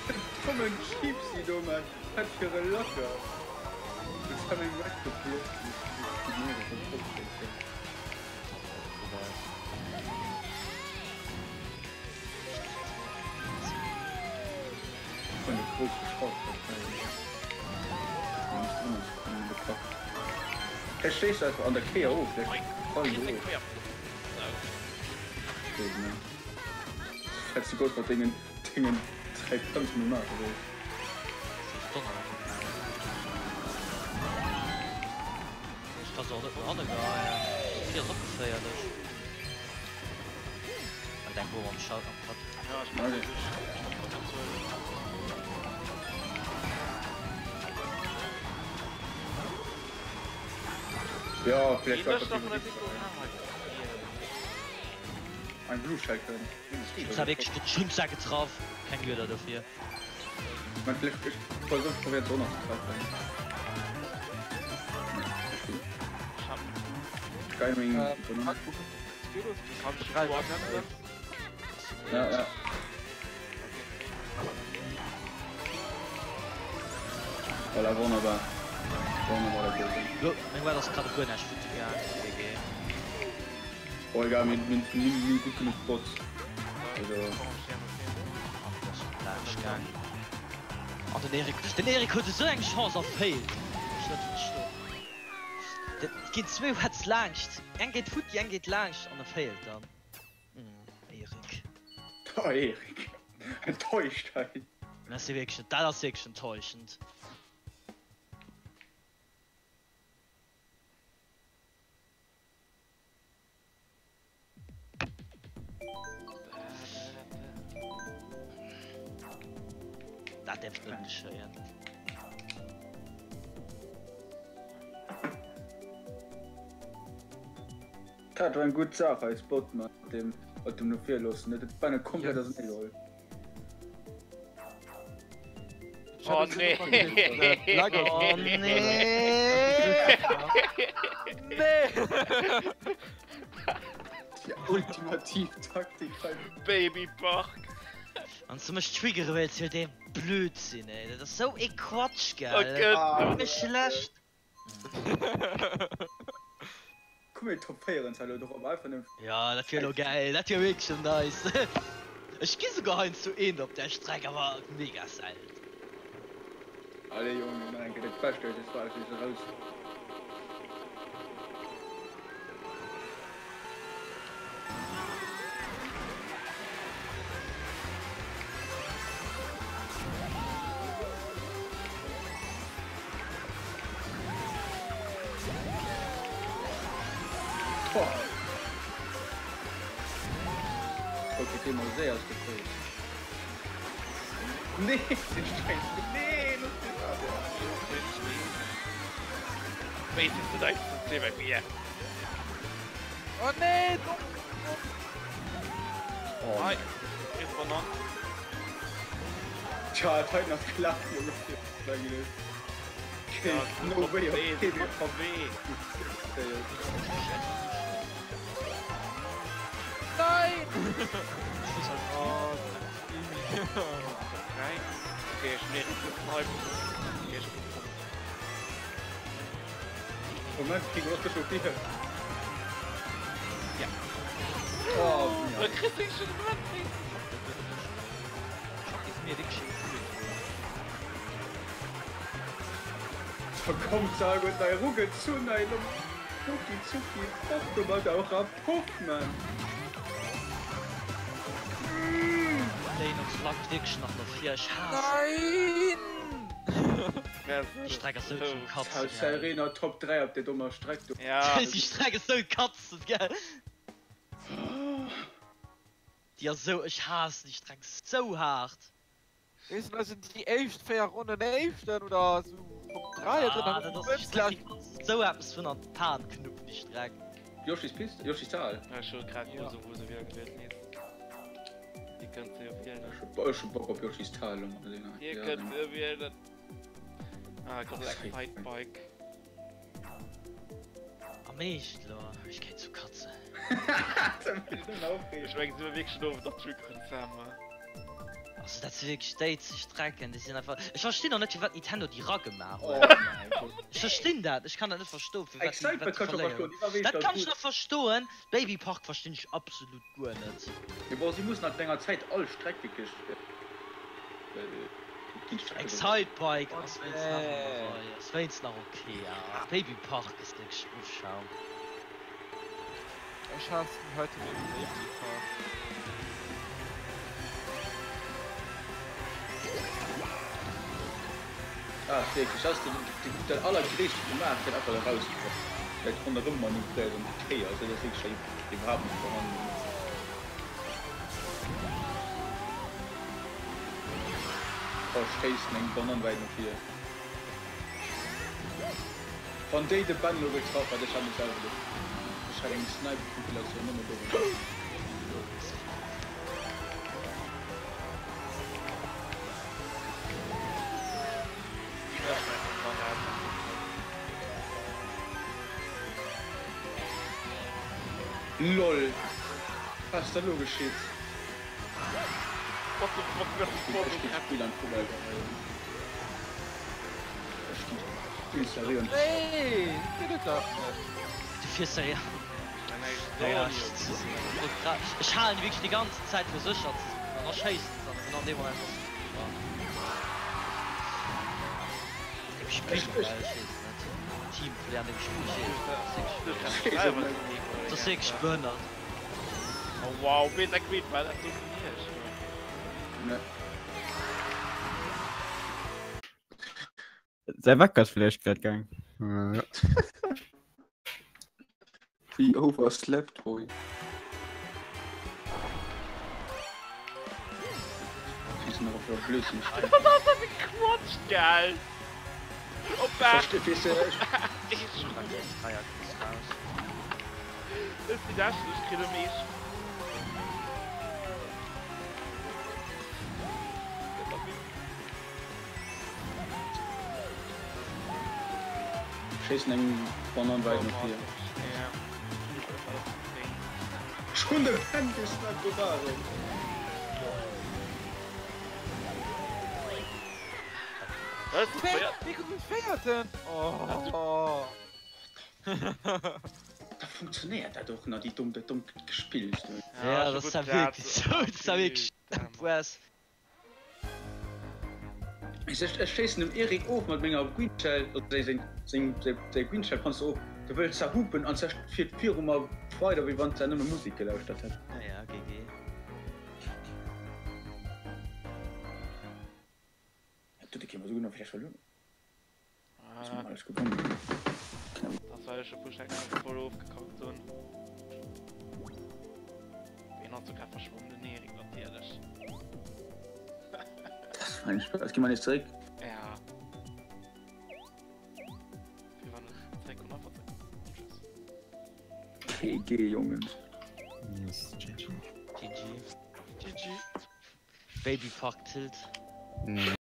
[SPEAKER 1] Den dommen Chipsy do, man. Wat fir e Lacker. Jetzt haben wir ihn weggeblockt. Verstees einfach an der Kéier of Hättest du Gott mat dengen dengen 3 Pflanzen méi maache wéilt.
[SPEAKER 2] Ech ka se och net no hanne geheien. Sophie ass och geféierlech. An deng Bom am Schalt am Cut.
[SPEAKER 5] Ja, ech mach sech. Ech mach grad net huelen.
[SPEAKER 1] Ja, vielleicht
[SPEAKER 5] Een ech nach vun der Deko. Ah,
[SPEAKER 1] Ein Blue Shell kënnt.
[SPEAKER 2] Ech hat wierklech den Schunza getraff. Keng Wieder dofir.
[SPEAKER 1] Man, vielleicht ich voll sonst probiert so noch zu treffen.
[SPEAKER 5] Ich hab
[SPEAKER 1] Gaming.
[SPEAKER 6] Äh,
[SPEAKER 5] hab ich drei
[SPEAKER 1] Ja, ja. Voilà, wunderbar. Wunderbar, der Goal.
[SPEAKER 2] Jo, meng Welt ass grad op guer näischt futti gaang. GG.
[SPEAKER 1] Oh, egal, mir, mir, mir, mir gut genug Bots. Also,
[SPEAKER 2] Laanscht gaang. An den Erik, den Erik huet esou eng Chance a failed. Ech net verstoen. Et ginn zwou Heads laanscht, eng geet futti, eng geet laanscht an e failed dann. Erik.
[SPEAKER 1] Oh, Erik. Enttäuscht hei.
[SPEAKER 2] Dat ass wierklech, dat ass wierklech enttäuschend. Dat däerf net geschéien.
[SPEAKER 1] Dat war eng gutt Saach eis Bot mat dem mat dem no vir loossen huet et beinahe komplett ausenee geholl.
[SPEAKER 5] Oh nee.
[SPEAKER 2] Oh nee.
[SPEAKER 6] Nee!
[SPEAKER 1] Die ultimativ Taktik hei.
[SPEAKER 5] Baby Park.
[SPEAKER 2] An ze mech triggere wéilt fir dee Blödsinn ey. Dat ass sou ee Quatsch gell.
[SPEAKER 5] Oh Gott.
[SPEAKER 2] Dat ass mech schlecht.
[SPEAKER 1] Komm mir topéieren se elo drop einfach nëmmen.
[SPEAKER 2] Jo dat wier elo gäil, dat wier wierklech nice. Ech gi souguer heiansdo eent op där Streck, awer mega selten.
[SPEAKER 1] Allez Jongen, nach eng Kéier dat Bescht aus eis aus eis eraus. Ok, dee mol séier aus de Féiss. Nee, den Steng. Nee, looss den
[SPEAKER 5] Wéi sinn ze däitsch zu zwee bei mir?
[SPEAKER 6] Oh nee, dumm, dumm.
[SPEAKER 7] Oh
[SPEAKER 5] Hei, kriss Banan.
[SPEAKER 1] Tja, et heiten ass gelaf, Junge.
[SPEAKER 5] Ja,
[SPEAKER 1] No way,
[SPEAKER 5] weh,
[SPEAKER 1] okay.
[SPEAKER 5] tut weh.
[SPEAKER 6] Nein! Oh,
[SPEAKER 5] Okay, okay, ech mir gesniped. Okay, ech bin komm.
[SPEAKER 1] Moment, krieg was bist du hier?
[SPEAKER 5] Ja.
[SPEAKER 1] Oh,
[SPEAKER 5] Da kriss du schon den Moment.
[SPEAKER 2] Ist mir wirklich cool.
[SPEAKER 1] Verkommt sag und nei Ruckel zu nei Rucki zucki Puff, du machst auch a Puff, Mann.
[SPEAKER 2] Léinox lackt wierklech nach no vir. Ech haassen
[SPEAKER 6] Nein!
[SPEAKER 2] déi Streck ass sou zum Katzen,
[SPEAKER 1] Haus
[SPEAKER 2] gell.
[SPEAKER 1] Arena Top 3 op der dommer Streck do.
[SPEAKER 5] Ja.
[SPEAKER 2] Déi Streck ass sou Katzen, gell. Déi ass sou, ech haassen déi Streck sou haart.
[SPEAKER 6] Weess du, sinn déi éischt 4 Ronnen éischten oder sou Top 3
[SPEAKER 2] Ah,
[SPEAKER 6] drin an
[SPEAKER 2] dat
[SPEAKER 6] dann
[SPEAKER 2] ass déi
[SPEAKER 6] plötzlech
[SPEAKER 2] Streck, déi kannst du sou eppes vun an d'Pan knuppen, déi Streck.
[SPEAKER 1] Yoshi's Piste? Yoshi's Tal?
[SPEAKER 5] Ja, ech hu grad
[SPEAKER 6] Ja.
[SPEAKER 5] Hose Hose wieder gewielt nees. Dir kënnt se jo wielen.
[SPEAKER 1] Ech hu ech hu Bock op Yoshi's Tal lo mat Lena.
[SPEAKER 5] Dir
[SPEAKER 1] Ja,
[SPEAKER 5] kënnt
[SPEAKER 1] dann.
[SPEAKER 5] se jo wielen. Ah Gott, Excite Bike.
[SPEAKER 2] Am meescht lo, ech kéint zu katzen.
[SPEAKER 5] Ech mengen si wierklech elo op der Trick Zämmer.
[SPEAKER 2] Also dat si wierklech déi ze Strecken, déi sinn einfach. Ech verstinn och net firwat Nintendo déi ragemaach
[SPEAKER 1] Oh
[SPEAKER 2] huet.
[SPEAKER 1] mäi Gott.
[SPEAKER 2] Ech verstinn dat, ech kann dat net verstoen firwat déi
[SPEAKER 1] Excite
[SPEAKER 2] firwat
[SPEAKER 1] Bike
[SPEAKER 2] déi
[SPEAKER 1] kann ech och
[SPEAKER 2] verléieren.
[SPEAKER 1] verstoen, déi war wéi
[SPEAKER 2] Dat
[SPEAKER 1] ganz
[SPEAKER 2] kann ech
[SPEAKER 1] gutt.
[SPEAKER 2] nach verstoen, Baby Park verstinn ech absolut guer net.
[SPEAKER 1] Mee bon, si mussen halt no enger Zäit all Streck wierklech ginn Strecke
[SPEAKER 2] Excite Bike
[SPEAKER 6] Oh
[SPEAKER 2] ass wéinst nach an der
[SPEAKER 6] nee.
[SPEAKER 2] Rei, ass wéinst nach ok, awer Baby Park ass wierklech Ofschaum.
[SPEAKER 6] Ech haassen heute den Baby Park.
[SPEAKER 1] Ah, wierklech, dat ass den, den allergréisste Format, fir einfach erausgebracht. Dat ronderëm manipulléiert an déi Kéier, also dat ass wierklech iwwerhaapt net vorhanden. Oh, schéissen eng Banann wäit no vir. Wann déi de Ben lo getraff hätt, ech hätt mech selwer ge, ech hätt eng Snipe-Kompilatioun nëmme dowéinst. Lol, wat ass da lo geschitt?
[SPEAKER 5] What the fuck, wer ass
[SPEAKER 1] Ech ginn d'Spill an d'Poubelle geheien. Ech ginn d'Spill seriö an
[SPEAKER 6] Nee, gëtt et dach net.
[SPEAKER 2] Du fiers da jo. Ja, ech halen déi wierklech déi ganz Zäit fir sécher ze sinn an da schéissen se an genau an deem Moment ass et eriwwer. Deem Spill, well ech weess et net. Teamplay an deem Spill, ech weess et net, ass wierklech, dat ass wierklech behënnert.
[SPEAKER 5] Oh wow, wéi dat geet, war dat do vun iech?
[SPEAKER 1] Ne.
[SPEAKER 3] Säi Wecker ass vläicht grad gaang.
[SPEAKER 7] Ja.
[SPEAKER 1] He overslept, boy. Schießen nach op der Blödsinn.
[SPEAKER 5] Was ass dat fir Quatsch, gell? Op
[SPEAKER 1] Verste, weess de, ech.
[SPEAKER 5] Ech sinn echt, ech kritt e Meesch.
[SPEAKER 1] Schéissen eng Banann wäit no vir. Ech hunn de Ben gesnappt, do war en.
[SPEAKER 6] Wéi gouf et Véierten? Oh.
[SPEAKER 1] Da funktionéiert dat och nach, déi domm, dat dommt Gespills do.
[SPEAKER 2] Ja, dat ass da wierklech sou, dat ass da wierklech.
[SPEAKER 1] Ech schéissen dem Eric of mat menger Greenshell, also säi seng säi Greenshell Panzer of, de wëllt zerhupen an zerst fiert viru mer weider wéi wann en nëmme Musek gelauschtert hätt.
[SPEAKER 2] Ah ja, GG.
[SPEAKER 1] Dat dote kéint mer souguer nach vläicht verluer.
[SPEAKER 5] Ah.
[SPEAKER 1] Alles gewonnen.
[SPEAKER 5] Das war ech e puer Schecken voll ofgekackt hunn. Ween ass do grad verschwonnen? Den Erik natierlech.
[SPEAKER 1] Das war ein Spaß. Gi mer nees zeréck.
[SPEAKER 5] Ja. Fir wann et zeréck kommt, einfach zeréck. Tschüss.
[SPEAKER 1] GG Jongen.
[SPEAKER 7] Yes, GG.
[SPEAKER 2] GG.
[SPEAKER 5] GG.
[SPEAKER 2] Baby fuck tilt.
[SPEAKER 7] Mm.